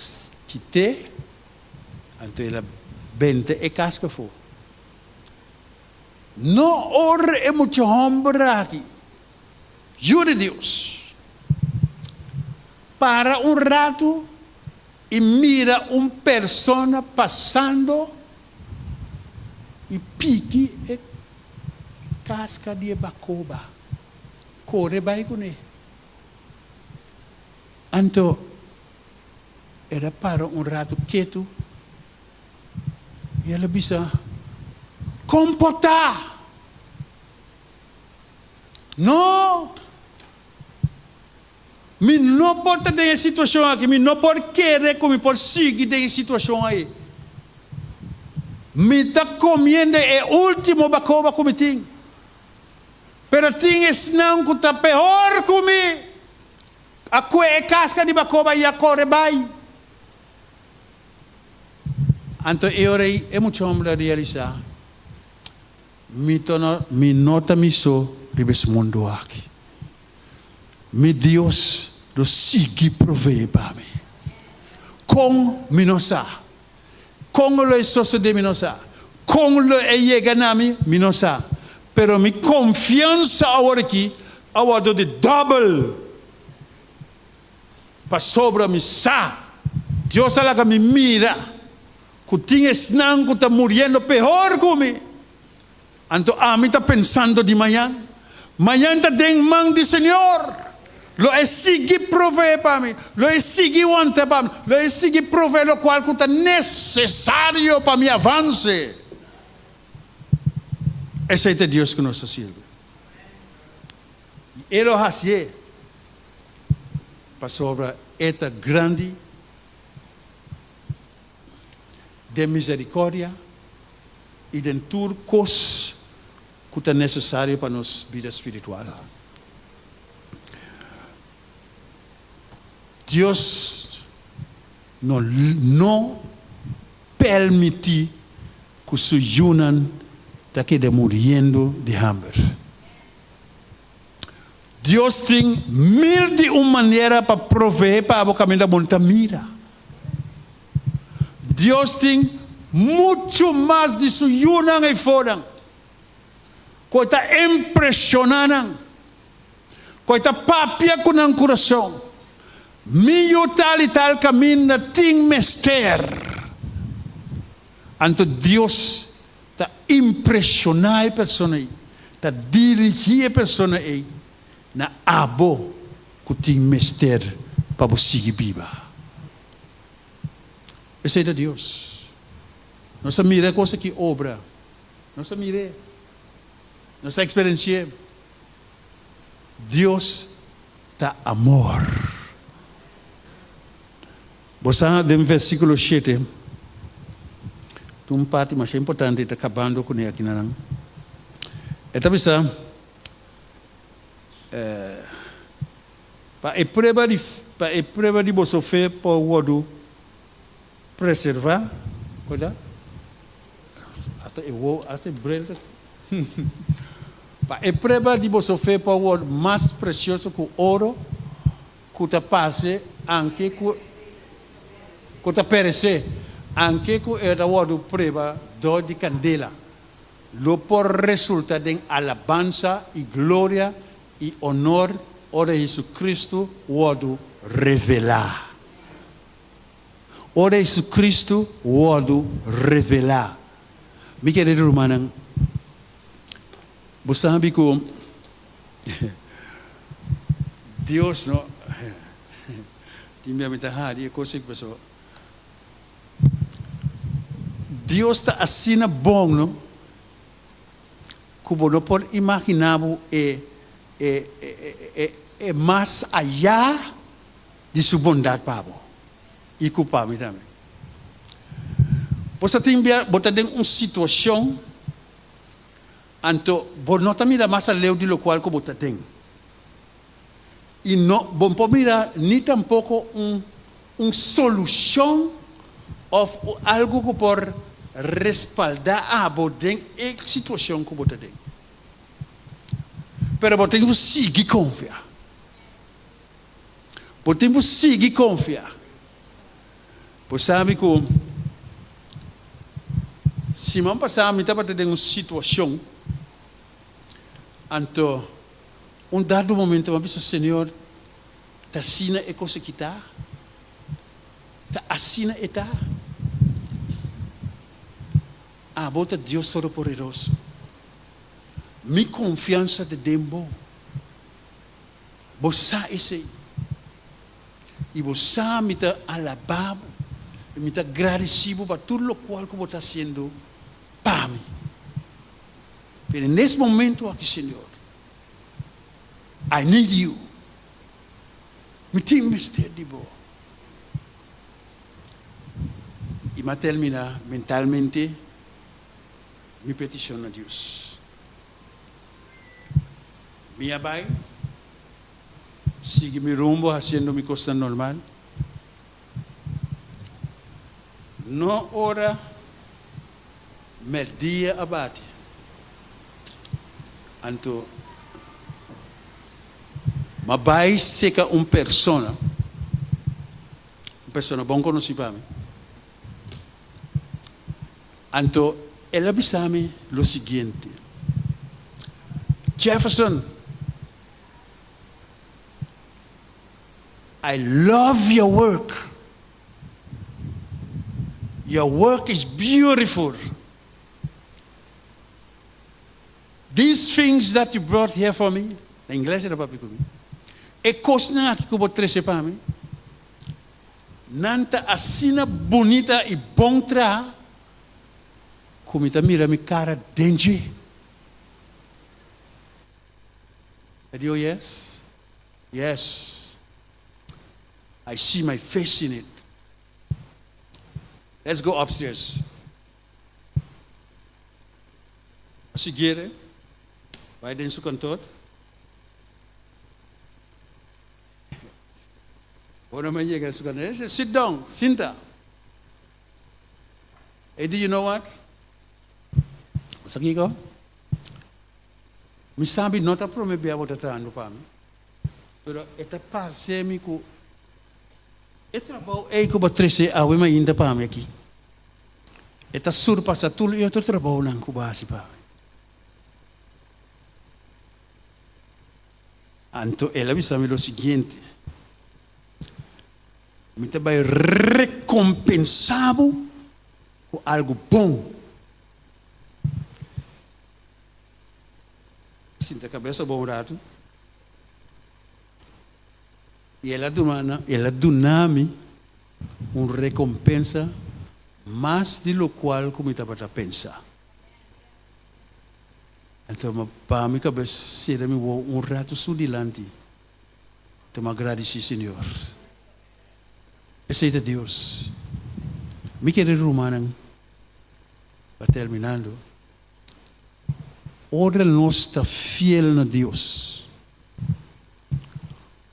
kit'é, anto el a benta e kaska afó. No ora e mucha homber aki, Yu di Dios, para un ratu i mira un persona pasando i piki e kaska di e bakoba, kore bai kuné. Anto el a para un ratu ketu. I el a bisa, Kon por ta? No! Mi no por ta den e situashon aki, mi no por kere ku mi por sigui den e situashon ei. Mi ta komiendo e último bakoba ku mi tin. Pero tin esnan ku ta peor ku mi, a kue e kaska di bakoba i a kore bai. Anto e ora ei e mucha homber a realisá, Mi ta no, mi no ta mi so riba es mundu aki. Mi Dios lo sigui proveé pa mi. Kon? Mi no sa. Kon lo e sosodé? Mi no sa. Kon lo e yega na mi? Mi no sa. Pero mi konfiansa awor aki a wòrdu di dòbel. Pasobra mi sa, Dios a laga mi mira ku tin esnan ku ta muriendo pehor ku mi. Anto ami ta pensando di mañan. Mañan ta den man di Señor. Lo e sigui proveé pa mi, lo e sigui wanta pa mi, lo e sigui proveé lokual ku ta nesesario pa mi avanse. Esei ta e Dios ku nos ta sirbi. I e lo hasié pasobra e ta grandi den miserikòrdia i den tur kos ku ta nesesario pa nos bida spiritual. Dios no no permití ku su yunan ta keda muriendo di hamber. Dios tin mil di un manera pa proveé pa abo kaminda bo no ta mira. Dios tin muchu mas di su yunan eifonan ku e ta impreshoná nan, ku e ta papia ku nan kurason. Mi yu tal i tal kaminda tin mester. Anto Dios Ta impreshoná e persona ei, ta dirigí e persona ei na abo ku tin mester pa bo sigui biba. Esei ta Dios. Nos ta mira e kos aki obra. Nos ta mir'é. Nos ta eksperensi'é. Dios ta amor. Bo sa den versikulo shete tin un parti masha importante i ta kabando kuné aki nan. E ta bisa, Pa e prueba di pa e prueba di boso fe por wòrdu preservá, kua ta? Hasta e wo hasta e bril ta Pa e prueba di boso fe por wòrdu mas presioso ku oro Ku ta pase anke ku ku ta peresé, anke ku e ta wòrdu prueba dor di kandela, lo por resulta den alabansa i gloria i onor ora Jesucristo wòrdu revelá. Ora Jesucristo wòrdu revelá. Mi kerido rumannan, bo sabi ku Dios no tin bia mi ta hari e kos aki pasobra Dios ta asina bon no ku bo no por imagina bo e e e e mas aya di su bondat pa bo i ku pa mi tambe. Bo sa tin bia bo ta den un situashon. Anto bo no ta mira mas aleu di lokual ku bo ta den. I no bo por mira ni tampoko un un solushon òf algu ku por respaldá abo den e situashon ku bo ta den. Pero bo tin ku sigui konfia. Bo tin ku sigui konfia. Bo sabi ku siman pasá mi tabata den un situashon, anto un dado momento mi a bisa, Señor, ta asina e kos aki ta? Ta asina e ta? Abo ta Dios Todopoderoso. Mi konfiansa ta den Bo. Bo sa esei. I bo sa mi ta alabá bo i mi ta gradisí bo pa tur lokual ku bo ta hasiendo pa mi. Pero nes momento aki, Señor, I need you. Mi tin mester di bo. I mi a terminá mentalmente mi petishon na Dios. Mi a bai. Sigui mi rumbo haciendo mi cosnan normal. No ora merdia a bati, anto m'a bai seca un persona, un persona bon conoci pa mi, anto el a bisa mi lo siguiente, Jefferson! I love your work. Your work is beautiful. These things that you brought here for me, na ingles e ta papia ku mi, e kosnan aki ku bo trese pa mi, nan ta asina bunita i bon traha ku mi ta mira mi kara den dje. E di, Oh yes, yes, I see my face in it. Let's go upstairs. A siguiere, bai den su kantor. Ora mi a yega su kantor, e dice, Sit down, sinta. E di, You know what? Bo sa kiko? Mi sabi no ta prome bia bo ta trahando pa mi, pero e ta parse mi ku e trabou ei ku bo trese awe mainta pa mi aki, e ta surpasa tur e otro trabounan ku bo hasi pa mi. Anto el a bisa mi lo siguiente, Mi ta bai rekompensá bo ku algu bon. Sinta kabesa bo un ratu. I el a duna, el a duna mi un rekompensa mas di lokual ku mi tabata pensa. Anto mi a baha mi kabes, sera mi wowo un ratu su dilanti. Anto mi a gradisí Señor. Esei ta Dios. Mi kere rumannan, pa terminando, ora nos ta fiel na Dios,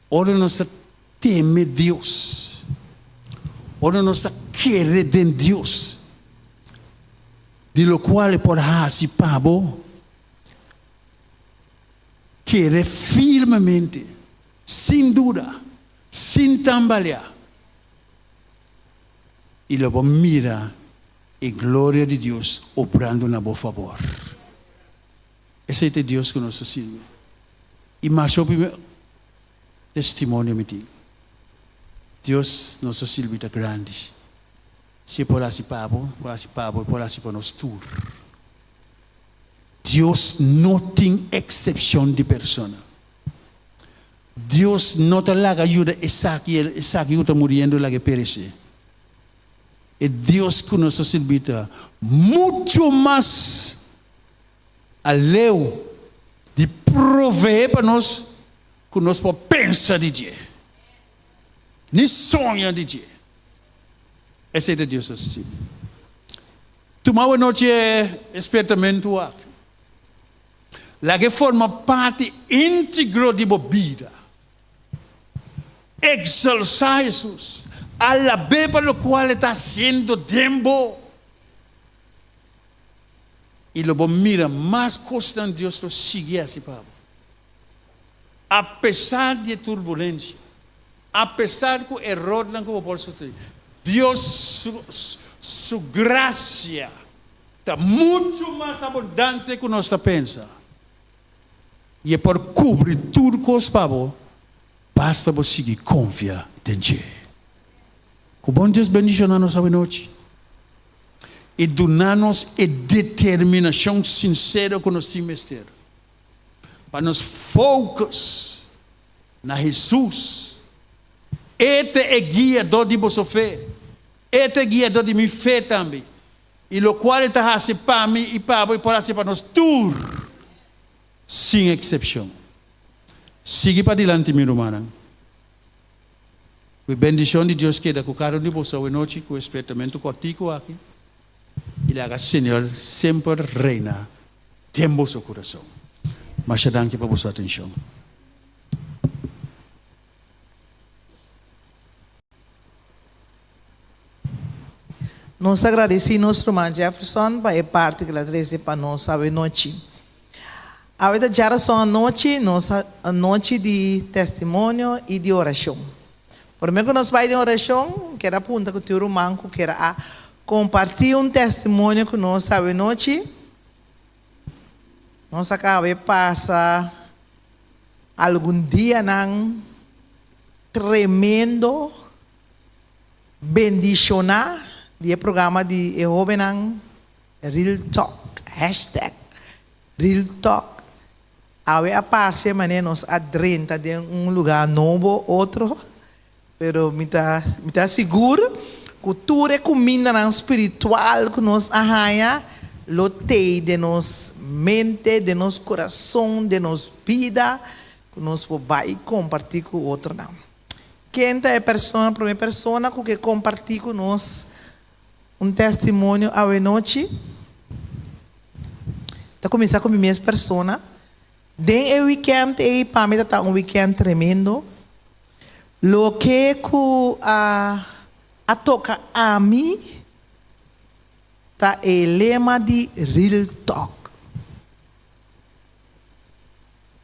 ora nos ta teme Dios, ora nos ta kere den Dios, di lokual e por hasi pa bo, kere firmemente, sin duda, sin tambaleá, i lo bo mira e gloria di Dios obrando na bo fabor. Esei ta e Dios ku nos ta sirbi. I masha hopi testimonio mi tin. Dios nos ta sirbi ta grandi. Si e por hasi pa bo, e por hasi pa bo, e por hasi pa nos tur. Dios no tin eksepshon di persona. Dios no ta laga yuda esaki esaki ku ta muriendo laga e peresé. E Dios ku nos ta sirbi ta muchu mas aleu di proveé pa nos ku nos por pensa di dje, ni soña di dje. Esei ta Dios ta sirbi. Tuma awanochi e spertamentu aki. Laga e forma parti íntegro di bo bida. Exalsá Hesus. Alab'é pa lokual e ta hasiendo den bo. I lo bo mira mas kosnan Dios lo sigui hasi pa bo. Apesar di e turbulensia, apesar ku erornan ku bo por sufri, Dios su su grasia ta muchu mas abundante ku nos ta pensa. I e por kubri tur kos pa bo, basta bo sigui konfia den dje. Ku bon Dios bendishoná nos awenochi i duna nos e determinashon sinsero ku nos tin mester pa nos focus na Hesus. E ta e guiadó di boso fe. E ta e guiadó di mi fe tambe. I lokual e ta hasi pa mi i pa bo, e por hasi pa nos tur, sin eksepshon. Sigui padilanti, mi rumannan. Ku e bendishon di Dios keda ku kada un di boso awenochi ku e spertamentu kòrtiku aki, i laga Señor semper reina den boso kurason. Masha danki pa boso atenshon. Nos ta gradisí nos ruman Jefferson pa e parti ku el a trese pa nos awe nochi. Awe ta djarason anochi, nos anochi di testimonio i di orashon. Promé ku nos bai den orashon, mi kier a punta ku tin un ruman ku kier a kompartí un testimonio ku nos awe nochi. Nos a kaba e pasa algun dianan. tremendo bendishoná di e programa di e hóbennan Real Talk, hashtag Real Talk. Awe a parse manera nos a drenta den un lugá nobo, otro, pero mi ta mi ta sigur ku tur e kumindanan spiritual ku nos a haña lo tei den nos mente, den nos kurason, den nos bida, ku nos por bai kompartí ku otronan. Ken ta e persona, promé persona ku ke kompartí ku nos un testimonio awenochi? Ta kuminsá ku mi mes persona. Den e wikènt ei pa mi ta ta un wikènt tremendo. Loke ku a a toka ami ta e lema di Real Talk.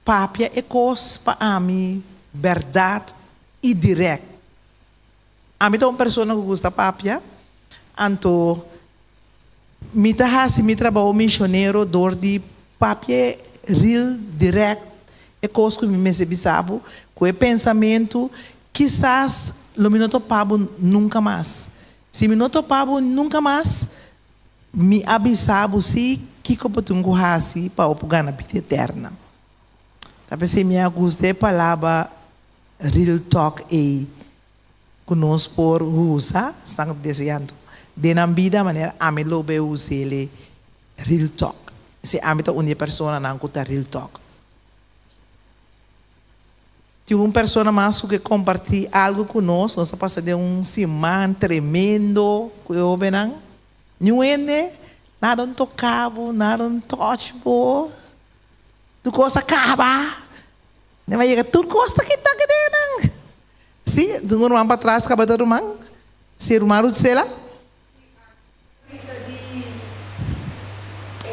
Papia e kos pa ami bèrdat i dirèkt. Ami ta un persona ku gusta papia, anto mi ta hasi mi trabou mishonero dor di papia real, dirèkt e kos ku mi mester bisa bo, ku e pensamentu kisas lo mi no topa bo nunka mas. Si mi no topa bo nunka mas, Mi a bisa bo si kiko bo tin ku hasi pa bo por gana bida eterna. Ta p'esei mi a gusta e palabra real talk ei ku nos por usa, esnan ku ta deseando den nan bida manera ami lo bay us'el real talk. P'esei ami ta un di e personanan ku ta real talk. Tin un persona mas ku ke kompartí algu ku nos. Nos a pasa den un siman tremendo ku e hóbennan. Niun hende, nada no toka bo, nada no touch bo. Tur kos a kaba. Den a yega tur kos ta kita kede nan. Sí, tin un ruman patras kaba ta ruman. Sí, ruman Rutsela.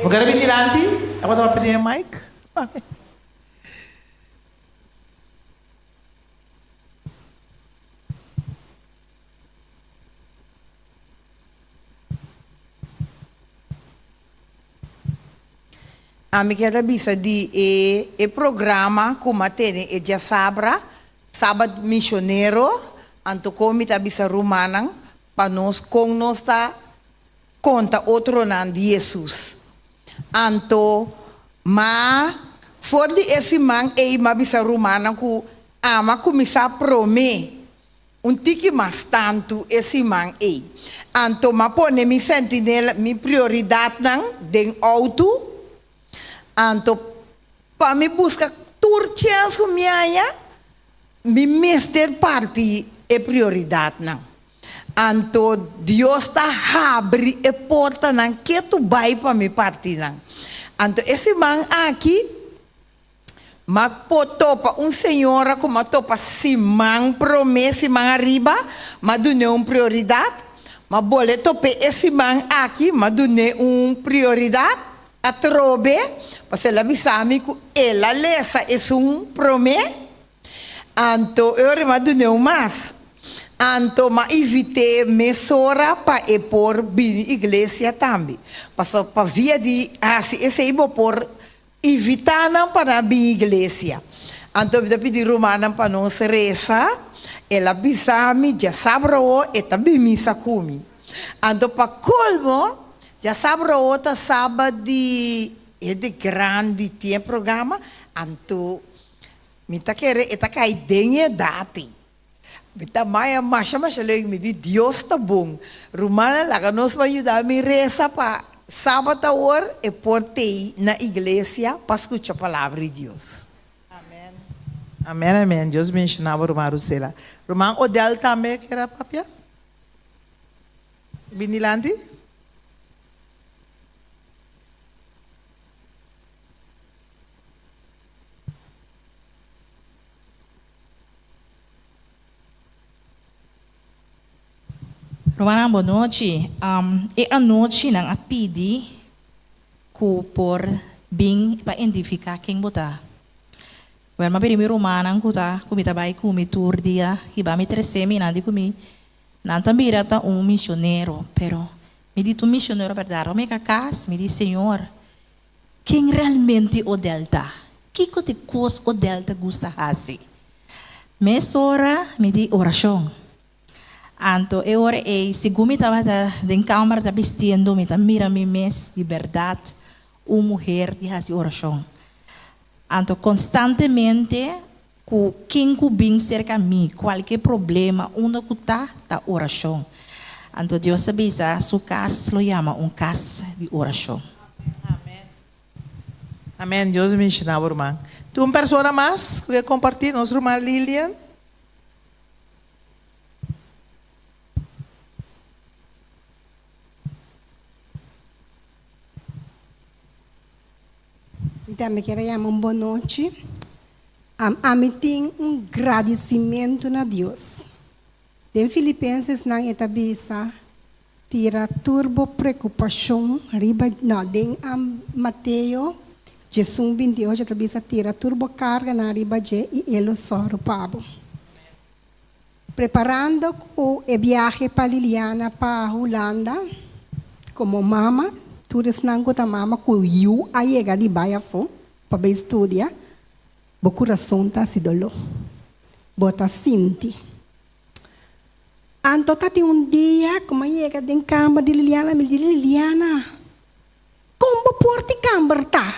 Bo kere bin dilanti? Tabata papia den e mic. Ami kier a bisa di e e programa ku m'a tene e djasabra, Sabat Misionero, anto kon mi ta bisa rumannan pa nos kon nos ta konta otronan di Hesus. Anto m'a for di e siman ei m'a bisa rumannan ku ama kuminsá promé un tiki mas tantu e siman ei. Anto m'a pone mi sentinela, mi prioridatnan den outo. Anto pa mi buska tur chèns ku mi haña, mi mester parti e prioridatnan. Anto Dios ta habri e portanan ketu bai pa mi partinan. Anto e siman aki m'a por topa un señora ku m'a topa siman promé, siman ariba, m'a dun'é un prioridat. M'a bole top'é e siman aki, m'a dun'é un prioridat atrobe, pasobra el a bisa mi ku el a lesa esun promé. Anto e ora m'a dun'é un mas. Anto m'a invit'é mesora pa e por bini iglesia tambe. Pasobra pa via di hasi esei bo por invitá nan pa nan bini iglesia. Anto mi ta pidi rumannan pa nos resa. El a bisa mi djasabra awo e ta bin misa ku mi. Anto pa kolmo djasabra awo ta saba di hende grandi tin e programa. Anto Mi ta kere e ta kai den e edat ei. Mi ta maya masha masha leuk. Mi di, Dios ta bon. Rumannan, laga nos ban yuda mi resa pa sabat awor e por tei na iglesia pa skucha palabra di Dios. Amen. Amen amen. Dios bendiciona bo ruman Rusela. Ruman Odell tambe kier a papia? Bin dilanti. Rumannan bo nochi. E anochi nan a pidi ku por bin pa identifiká ken bo ta. Wèl m'a pidi mi rumannan ku ta ku mi ta bai ku mi tur dia hiba mi trese mi nan di ku mi nan ta mira ta un misionero pero mi di ta un misionero bèrdat ora mi ka kas mi di Señor Ken realmente Odell ta? Kiko ta e kos Odell ta gusta hasi? Mesora mi di orashon. Anto e ora ei, segun mi tabata den kamber ta bistiendo, mi ta mira mi mes di bèrdat un muher di hasi orashon. Anto konstantemente ku ken ku bin serka mi, kualke problema, unda ku ta, ta orashon. Anto Dios a bisa su kas lo yama un kas di orashon. Amen. Dios bendiciona bo ruman. Tin un persona mas ku ke komparti? Nos ruman Lilian. Mi tambe kier a yama un bonochi. Ami tin un gradisimentu na Dios. Den Filipensesnan e ta bisa, Tira tur bo preokupashon riba, no, den Mateo 11, 28 e ta bisa, Tira tur bo karganan riba dje i e lo sòru pa bo. Preparando ku e biahe pa Liliana pa Hulanda, komo mama, tur esnan ku ta mama ku yu a yega di bai afó pa bai studia, bo kurason ta hasi doló. Bo ta sinti. Anto ta tin un dia ku mi a yega den kamber di Liliana, mi di, Liliana, kon bo por di kamber ta?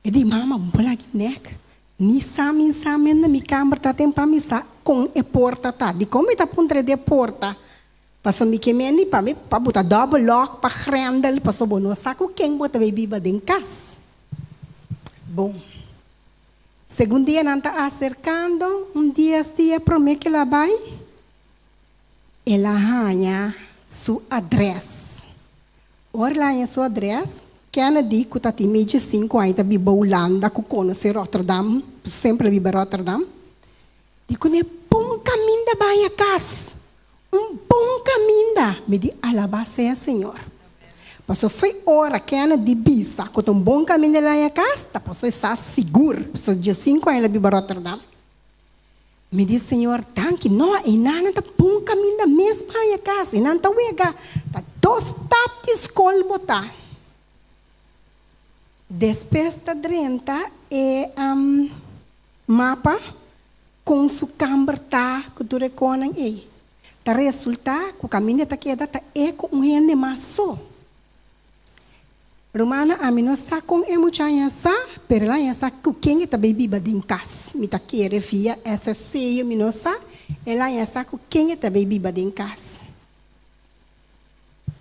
E di, Mama, bo por laga e nek. Ni sa mi sa men na mi kamber ta ten pa mi sa kon e porta ta. Dikon mi ta puntra di e porta? Pasobra mi ke mende pa mi pa bo ta double lock pa grendel pasobra bo no sa ku ken bo ta bay biba den kas. Bon. Segun dianan ta aserkando, un dies dia prome ke el a bay, el a haña su adres. Ora el a haña su adres, Kennedy, ku ta tin medio sinku aña ta biba Hulanda, ku konosé Rotterdam, semper a biba Rotterdam, di kuné bon kaminda bai haña kas. Un bon kaminda! Mi di alabá sea Señor. Pasobra foi ora Kennedy bisa ku ta un bon kaminda el a haña kas, ta pasobra e sa sigur, pasobra diesinku aña el a biba Rotterdam. Mi di, Señor, danki. No, einan ta bon kaminda mes pa haña kas. Einan ta wega. Ta dos stap di skol bo ta. Despues ta drenta e mapa kon su kamber ta ku tur e konan ei. Ta resultá ku kaminda ta keda ta e ku un hende mas so. Rumannan, ami no sa kon e mucha haña sa, pero el haña sa ku ken e ta bay biba den kas. Mi ta kere via SSC, mi no sa, el haña sa ku ken e ta bay biba den kas.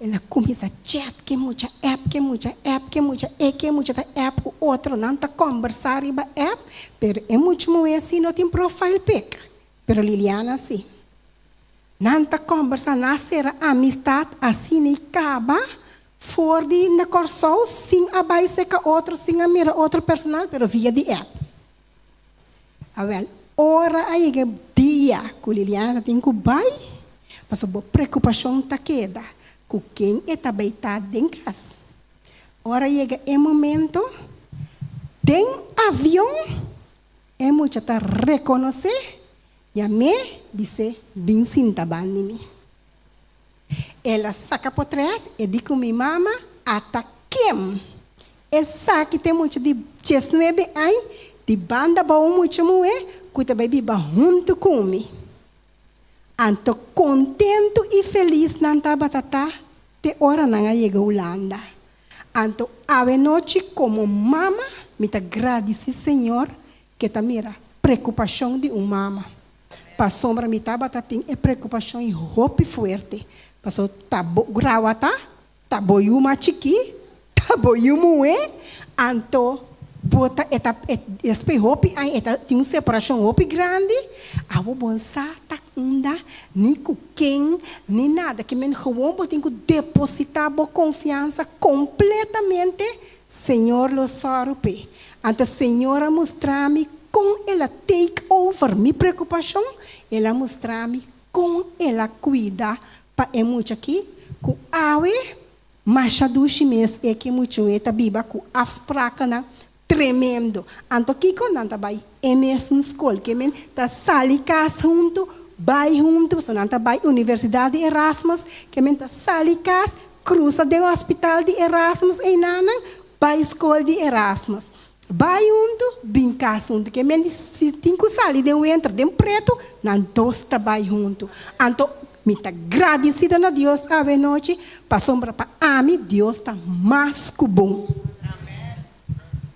El a kuminsá chat ku e mucha, app ku e mucha, app ku e mucha, e ku e mucha ta app ku otro, nan ta kòmbersá riba app, pero e mucha muhé sí no tin profile pic, pero Liliana sí. Nan ta kòmbersá, nan a sera amistat asina i kaba For di na Kòrsou sin a bai seka otro, sin a mira otro personal, pero via di app. Awèl, ora a yega e dia ku Liliana ta tin ku bai, pasobra bo preokupashon ta keda ku ken e ta bai ta den kas. Ora a yega e momento, den avion e mucha ta rekonosé, yam'é, bis'é, Bin sinta banda di mi. El a saca potret, e di cu mi mama a ta kem. Esaki ta e mucha di diesnuebe añ di banda bou un mucha muhe cu ta bay biba hunto cu mi. Anto contento y feliz nan tabata ta te ora nan a yega Hulanda. Anto awe nochi como mama mi ta gradici Señor ke ta mira preocupacion di un mama. Pasobra mi tabata tin e preokupashon i hopi fuerte. Pasobra ta bo grawata, ta bo yu mas chikí, ta bo yu muhé, anto bo ta e ta e despues hopi aña e ta tin un separashon hopi grandi, awor bo no sa ta unda, ni ku ken, ni nada. Ke men gewoon bo tin ku depositá bo konfiansa kompletamente, Señor lo sòru p'e. Anto Señor a mustra mi kon el a take over mi preokupashon, el a mustra mi kon el a kuida pa e mucha aki ku awe masha dushi mes e ki muchun e ta biba ku afsprakennan tremendo. Anto kiko nan ta bai e mesun skol ke men ta sali kas huntu, bai huntu, pasobra nan ta bai Universidat di Erasmus, ke men ta sali kas, krusa den hospital di Erasmus einanan, Bai skol di Erasmus. Bai huntu, bin kas huntu. Ke men di si tin ku sali den wenter den pretu, nan dos ta bai huntu. Anto mi ta gradisido na Dios awe nochi pasobra pa ami Dios ta mas ku bon.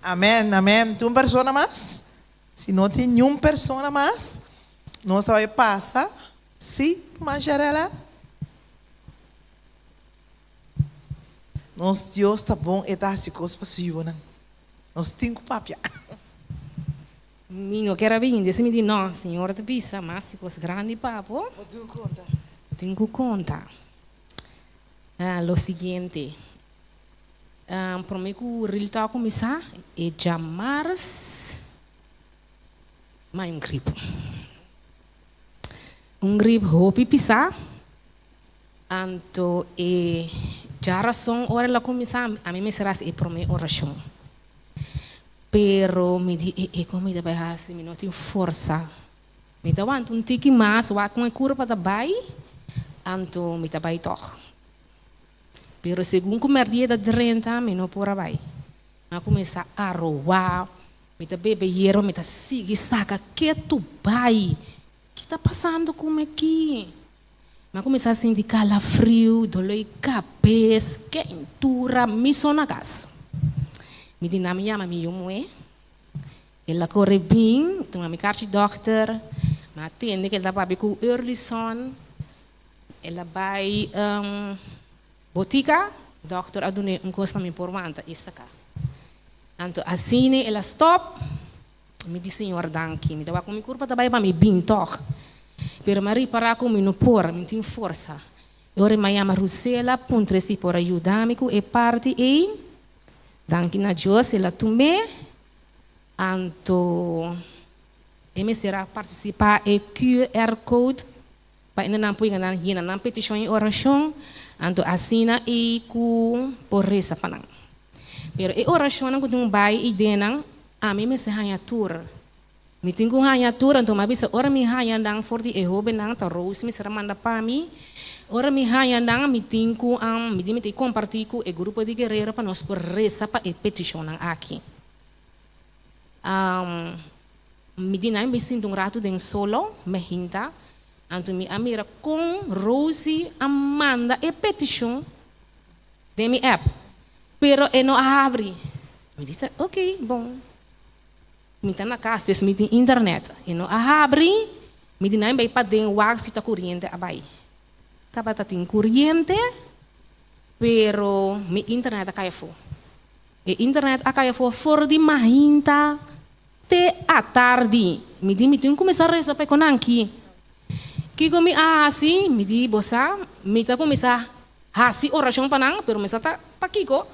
Amen, amen. Tin un persona mas? Si no tin niun persona mas, nos ta bai pasa. Sí, ruman Sharela? Nos Dios ta bon, e ta hasi kos pa su yunan. Nos tin ku papia. Mi no kier a bini, desi mi di no, Señor ta bisa mas si kos grandi pa bo. Bo tin ku konta. Bo tin ku konta. Lo siguiente, prome ku Real Talk kuminsá, e djamars mai un grip. Un grip hopi pisá. Anto e djarason ora el a kuminsá, ami mester hasi e promé orashon. Pero mi di, e e kon mi ta bai hasi? Mi no tin forsa. Mi ta wanta un tiki mas, wak kon e kurpa ta bai, anto mi ta bai tòg. Pero segun ku mèrdia ta drenta, mi no por a bai. Mi a kuminsá arowá, mi ta bebe yerba, mi ta sigui saka ketu bai. Ki ta pasando ku mi aki? Mi a kuminsá sinti kalafriu, doló di kabes, keintura, mi so na kas. Mi di nan mi yama mi yu muhé. El a kore bin, tuma mi karchi dòkter, mi a tende ku el ta papia ku Earlyson. El a bai botika, dòkter a dun'é un kos pa mi por wanta i saka. Anto asina el a stòp. Mi di Señor danki. Mi ta wak ku mi kurpa ta bai pa mi bin tòg. Pero mi a ripará ku mi no por, mi no tin forsa. E ora mi a yama Rusela puntra si por a yuda mi ku e parti ei. Danki na Dios el a tum'é. Anto e mester a partisipá e QR code pa nan por yega yena nan petishon i orashon. Anto asina ei ku por resa pa nan. Pero e orashonnan ku tin bai i den nan, ami mester haña tur. Mi tin ku haña tur, anto mi a bisa ora mi haña nan for di e hóbennan, ta Rose mester a manda pa mi, ora mi haña nan mi tin ku mi di mi tin kompartí ku e grupo di guerero pa nos por resa pa e petishonnan aki. Mi di nan mi sinta un ratu den solo, mi hinta, anto mi a mira kon Rose a manda e petishon den mi app, pero e no a habri. Mi di, ok, bon. Mi ta na kas, dus mi tin internet. E no a habri, mi di nan bai paden wak si ta kuriente a bai. Tabata tin kuriente, pero mi internet a kai afó. E internet a kai afó for di mahinta te atardi. Mi di mi tin kuminsá resa pa e konanki. Kiko mi a hasi? Mi di, bo sa, mi ta kuminsá Hasi orashon pa nan, pero mi sa ta pakiko.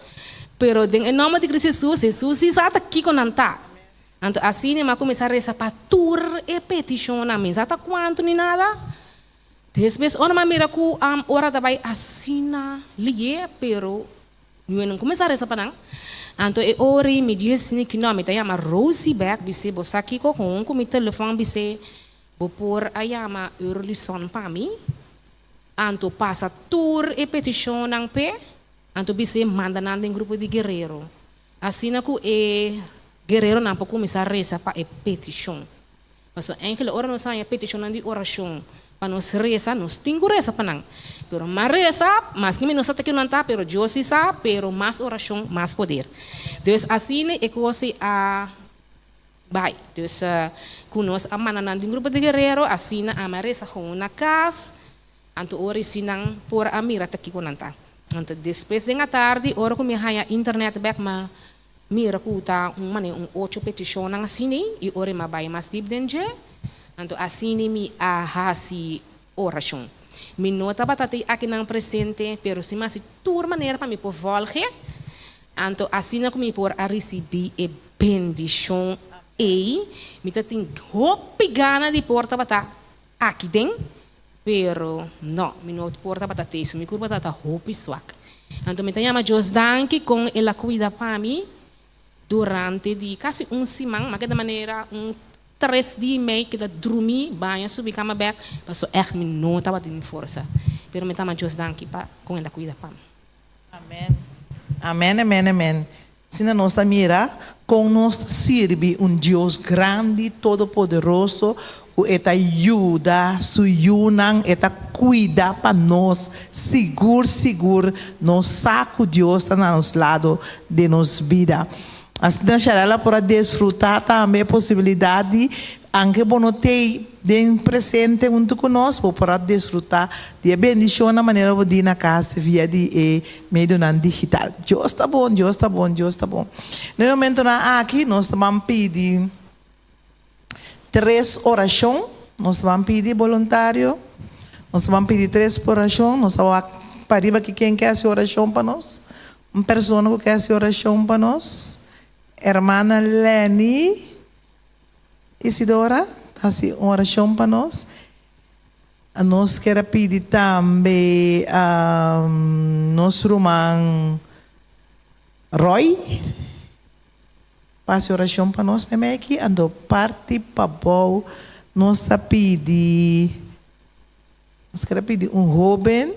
Pero den e nòmber di Cristo Jesus, Jesus si sa ta kiko nan ta. Anto asina mi a kuminsá resa pa tur e petishonnan. Mi sa ta kuantu ni nada. Despues ora mi a mira ku ora ta bai asina liye, pero mi no kuminsá resa pa nan. Anto e ora ei mi di asina ki no, mi ta yama Rosie bèk, bis'é, Bo sa kiko? Kon ku mi telefòn bis'é, Bo por a yama Eurlison pa mi? Anto pasa tur e petishonnan p'e, anto bis'é manda nan den grupo di guerero. Asina ku e guereronan por kuminsá resa pa e petishon. Pasobra enkele ora nos haña petishonnan di orashon pa nos resa, nos tin ku resa pa nan. Pero mas resa, maske mi no sa ta kico nan ta, pero Dios si sa, pero mas orashon, mas poder. Dus asina e kos ei a Bai. Dus ku nos a manda nan den grupo di guerero, asina ami a resa gewoon na kas, anto ora i si nan por a mira ta kiko nan ta. Anto despues den atardi, ora ku mi a haña internet bek, mi a mira ku ta un manera un ocho petishonnan asina i ora mi a bai mas dip den dje, anto asina mi a hasi orashon. Mi no tabata te akinan presente, pero si mi a hasi tur manera pa mi por volge, Anto asina ku mi por a risibí e bendishon ei, mi ta tin hopi gana di por tabata aki den, pero no, mi no por tabata teso, mi kurpa tabata hopi swak. Anto mi ta yama Dios danki kon el a kuida pa mi durante di kasi un siman, ma keda manera un tres dia i mei keda drumí, baña, subi kama bèk, pasobra ègt mi no tabatin forsa. Pero mi ta yama Dios danki pa kon el a kuida pa mi. Amen. Amen amen amen. Asina nos ta mira. Kon nos ta sirbi un Dios grandi, todopoderoso, ku e ta yuda su yunan, e ta kuida pa nos. Sigur sigur nos sa ku Dios ta na nos lado den nos bida. Asina Sharela por a desfrutá tambe e posibilidat di, anke bo no t'ei den presente huntu ku nos, bo por a desfrutá di e bendishonnan manera bo di na kas via di e medionan digital. Dios ta bon, Dios ta bon, Dios ta bon. Na e momentonan aki nos ta ban pidi tres orashon, nos ta ban pidi boluntario, nos ta ban pidi tres orashon, nos ta wak pariba ki ken ke hasi orashon pa nos. Un persona ku ke hasi orashon pa nos, Hermana Lenny Isidora ta hasi un orashon pa nos. Nos kier a pidi tambe nos ruman Roy pa hasi orashon pa nos meimei aki. Anto parti pabou nos ta pidi, nos kier a pidi un hoben.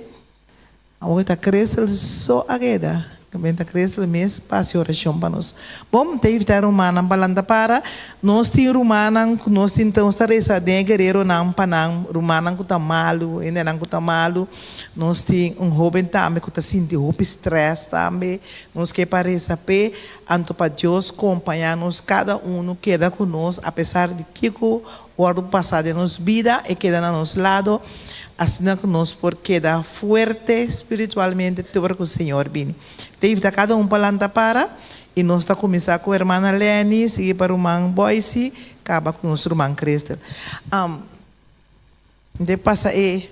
Awor ta Crystal so a keda. Tambe ta Crystal mes pa hasi orashon pa nos. Bon, ta invitá e rumannan pa lanta para. Nos tin rumannan ku nos tin nos ta resa den e gereronan pa nan, rumannan ku ta malu, hendenan ku ta malu. Nos tin un hóben tambe ku ta sinti hopi strès tambe. Nos ke pa resa p'e, anto pa Dios kompañá nos kada unu, keda ku nos apesar di kiko Wòrdu pasá den nos bida, e keda na nos lado, asina ku nos por keda fuerte spiritualmente te ora ku Señor bini. Ta invitá kada un pa lanta para, i nos ta kuminsá ku hermana Lenny, sigui pa ruman Boysie, kaba ku nos ruman Christel. Am, de pasa e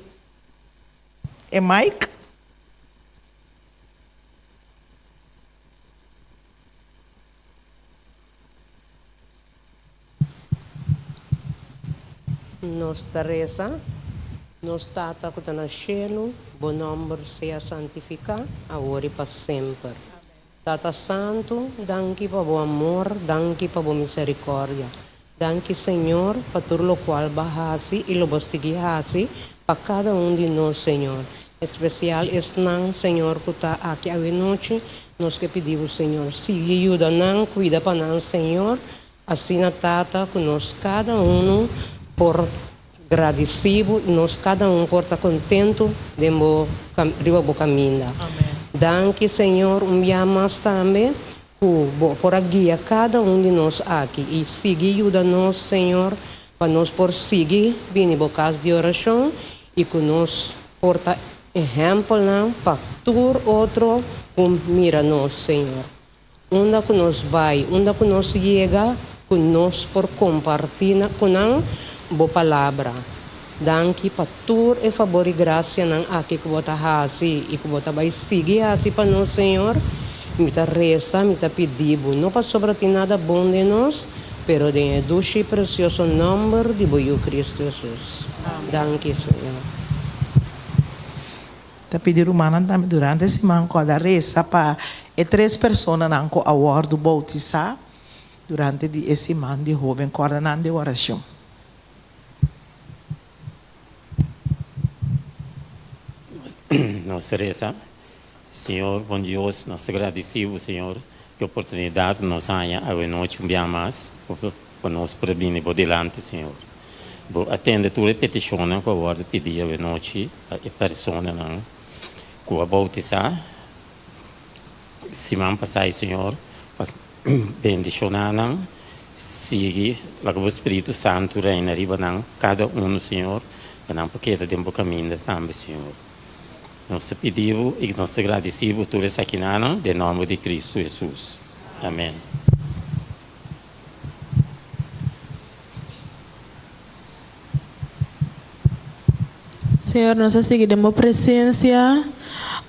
e mic. Nos ta resa, Nos Tata ku ta na shelu, bo nòmber sea santifiká, awor i pa semper. Tata Santu, danki pa bo amor, danki pa bo miserikòrdia. Danki Señor pa tur lokual bo a hasi i lo bo sigui hasi pa kada un di nos, Señor. Espesial esnan, Señor, ku ta aki awenochi, nos ke pidi bo, Señor, sigui yuda nan, kuida pa nan, Señor. Asina Tata ku nos kada unu por gradisí bo i nos kada un por ta kontentu den bo riba bo kaminda. Danki Señor un bia mas tambe ku bo por a guia kada un di nos aki i sigui yuda nos Señor pa nos por sigui bini bo kas di orashon i ku nos por ta ehèmpelnan pa tur otro ku mira nos Señor. Unda ku nos bai, unda ku nos yega, ku nos por kompartí na ku nan Bo Palabra. Danki pa tur e fabor i grasianan aki ku Bo ta hasi i ku Bo ta bai sigui hasi pa nos, Señor. Mi ta resa, mi ta pidi Bo, no pasobra tin nada bon den nos, pero den e dushi i presioso nòmber di Bo Yu Cristo Hesus. Danki, Señor. Ta pidi rumannan tambe durante e siman ku a da resa pa e tres personanan ku a wòrdu boutisá durante di e siman di hóben. Kòrda nan den orashon. Nos resa, Señor bon Dios, nos ta gradisí bo, Señor, ku e oportunidat ku nos haña awe nochi un bia mas pa nos por a bini bo dilanti, Señor. Bo a tende tur e petishonnan ku a wòrdu pidí awe nochi. Pa e personanan ku a boutisá siman pasá e Señor pa bendishoná nan, sigui laga bo Spiritu Santu reina riba nan kada unu Señor, pa nan por keda den bo kaminda tambe Señor. Nos ta pidi bo i nos ta gradisí bo tur esakinan den nòmber di Kristu Hesus. Amèn. Señor, nos a sigui den bo presencia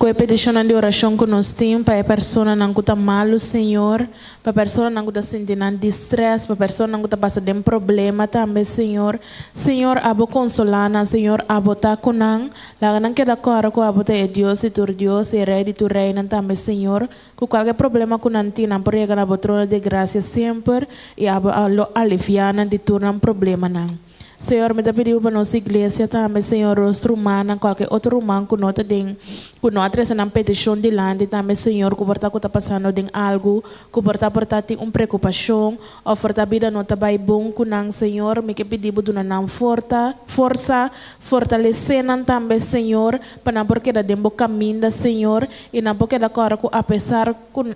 cu e peticionnan di oracion cu nos tin pa e personanan cu ta malu, Señor, pa personanan cu ta sinti nan distress, pa personanan cu ta pasa den problema tambe, Señor. Señor, abo consola nan, Señor, abo ta cu nan. Laga nan keda cora cu abo ta e Dios di tur Dios y e Rey di tur reynan tambe, Señor. Cu cualke problema cu nan tin, nan por yega na bo trono di gracia semper y abo lo alivia nan di tur nan problemanan. Señor, mi ta pidi pa nos iglesia tambe, Señor, nos rumannan, kualke otro ruman ku no ta den, ku no a trese nan petishon dilanti tambe, Señor, ku por ta ku ta pasando den algu, ku por ta por ta tin un preokupashon, òf por ta bida no ta bai bon ku nan, Señor, mi ke pidi bo duna nan forta, forsa, fortalesé nan tambe, Señor, pa nan por keda den bo kaminda, Señor, i nan por keda kòrda ku apesar ku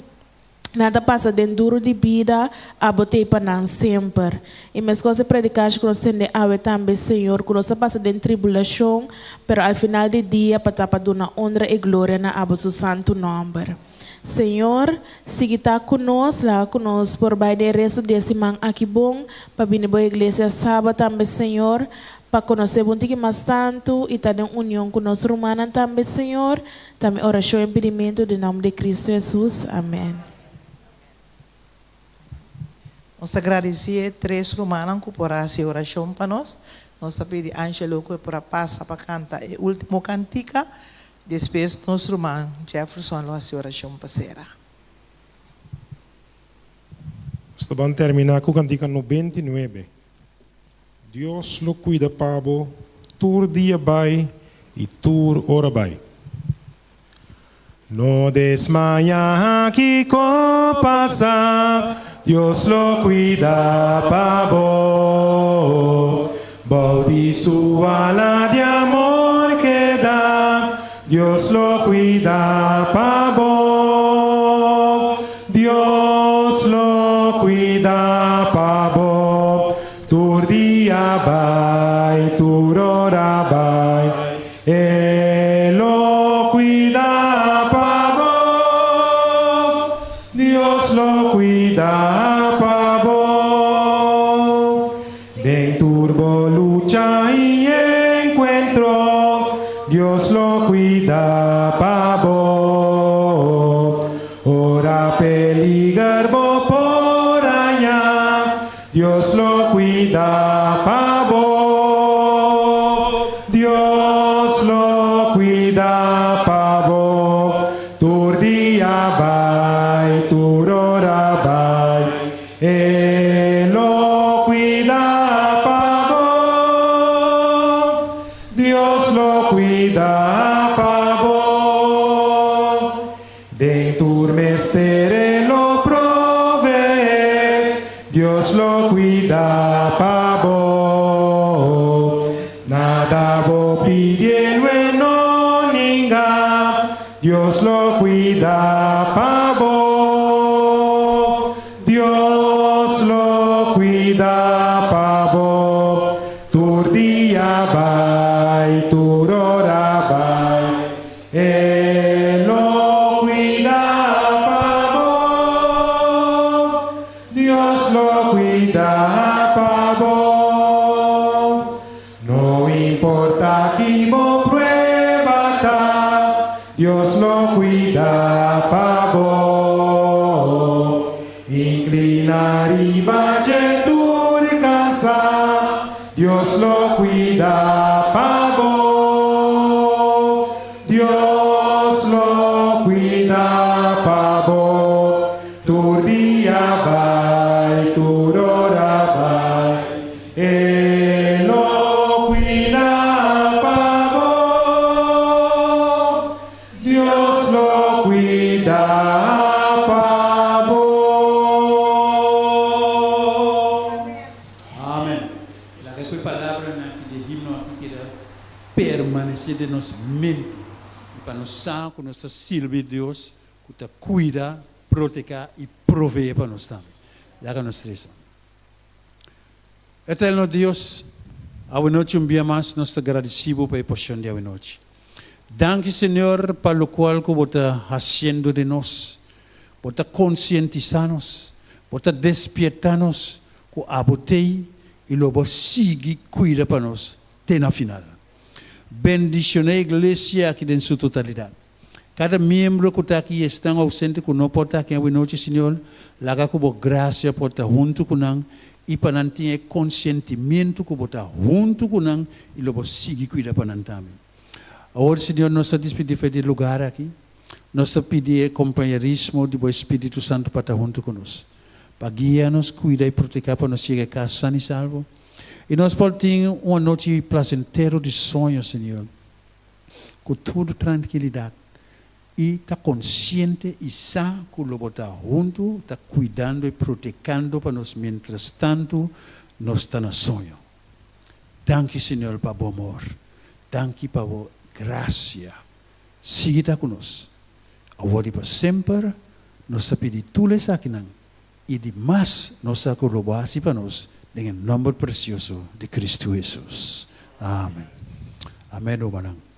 nan ta pasa den duru di bida, abo t'ei pa nan semper. I meskos e predikashi ku nos tende awe tambe, Señor, ku nos ta pasa den tribulashon, pero al final di dia pa ta pa duna honra i gloria na abo su santu nòmber. Señor, sigui ta ku nos, laga ku nos por bai den e resto di e siman aki bon, pa bini bo iglesia saba tambe, Señor, pa konosé bo un tiki mas tantu i ta den union ku nos rumannan tambe, Señor. Ta mi orashon i pidimentu den nòmber di Kristu Hesus. Amèn. Nos ta gradisí e tres rumannan ku por a hasi orashon pa nos. Nos ta pidi Angelo ku e por a pasa pa kanta e último kantika. Despues nos ruman Jefferson lo hasi orashon pa sera. Nos ta ban terminá ku kantika 99. Dios lo kuida pa bo tur dia bai i tur ora bai. No desmayá kiko pasa, Dios lo kuida pa bo. Bou di su ala di amor keda, Dios lo kuida pa bo. Dios lo kuida pa bo. Tur dia bai, tur ora bai, E lo kuida pa bo. Dios lo kuida pa bo. Den tur bo lucha i enkuentro, Dios lo kuida pa bo. Ora peliger bo por haña, Dios lo kuida pa bo. Dios lo kuida pa bo. Tur dia bai, tur ora bai, E lo kuida pa bo. Dios lo kuida pa bo. Den tur mester E lo proveé, Dios lo kuida pa bo. Nada bo pidi E lo e no ninga, Dios lo kuida pa bo. Dios lo kuida pa bo, tur dia bai, tur ora bai. E lo kuida pa bo. Dios lo kuida pa bo. No importá ki bo prueba ta, Dios lo kuida pa bo. Inkliná riba dje tur kansá, Dios lo kuida pa bo. Dios lo kuida pa bo. Tur dia bai, tur ora bai, E lo kuida pa bo. Dios lo kuida pa bo. Amen. Laga ku e palabranan aki di e himno aki keda permanesé den nos mente i pa nos sa ku nos ta sirbi Dios ku ta kuida, proteká i proveé pa nos tambe. Laga nos resa. Eterno Dios, awenochi un bia mas nos ta gradisí Bo pa e porshon di awenochi. Danki, Señor, pa lokual ku Bo ta hasiendo den nos. Bo ta konsientisá nos, Bo ta despiertá nos ku Abo t'ei i lo Bo sigui kuida pa nos te na final. Bendishoná e iglesia aki den su totalidat. Kada miembro ku ta aki i esnan ousente ku no por ta aki awenochi, Señor, laga ku Bo grasia por ta huntu ku nan i pa nan tin e konsientimientu ku Bo ta huntu ku nan i lo Bo sigui kuida pa nan tambe. Awor, Señor, nos ta dispidí for di e lugar aki. Nos ta pidi e kompañerismo di Bo Espíritu Santu pa ta huntu ku nos, pa guia nos, kuida i proteká pa nos yega e kas san i salvo. I nos por tin un anochi plasentero di soño, Señor, ku tur trankilidat i ta konsiente i sa ku lo Bo ta huntu, ta kuidando i protekando pa nos mientrastantu nos ta na soño. Danki, Señor, pa Bo amor. Danki pa Bo grasia. Sigui ta ku nos. Awor i pa semper nos ta pidi tur esakinan i di mas nos sa ku lo Bo hasi pa nos den e nòmber presioso di Kristu Hesus. Amen. Amen, rumannan.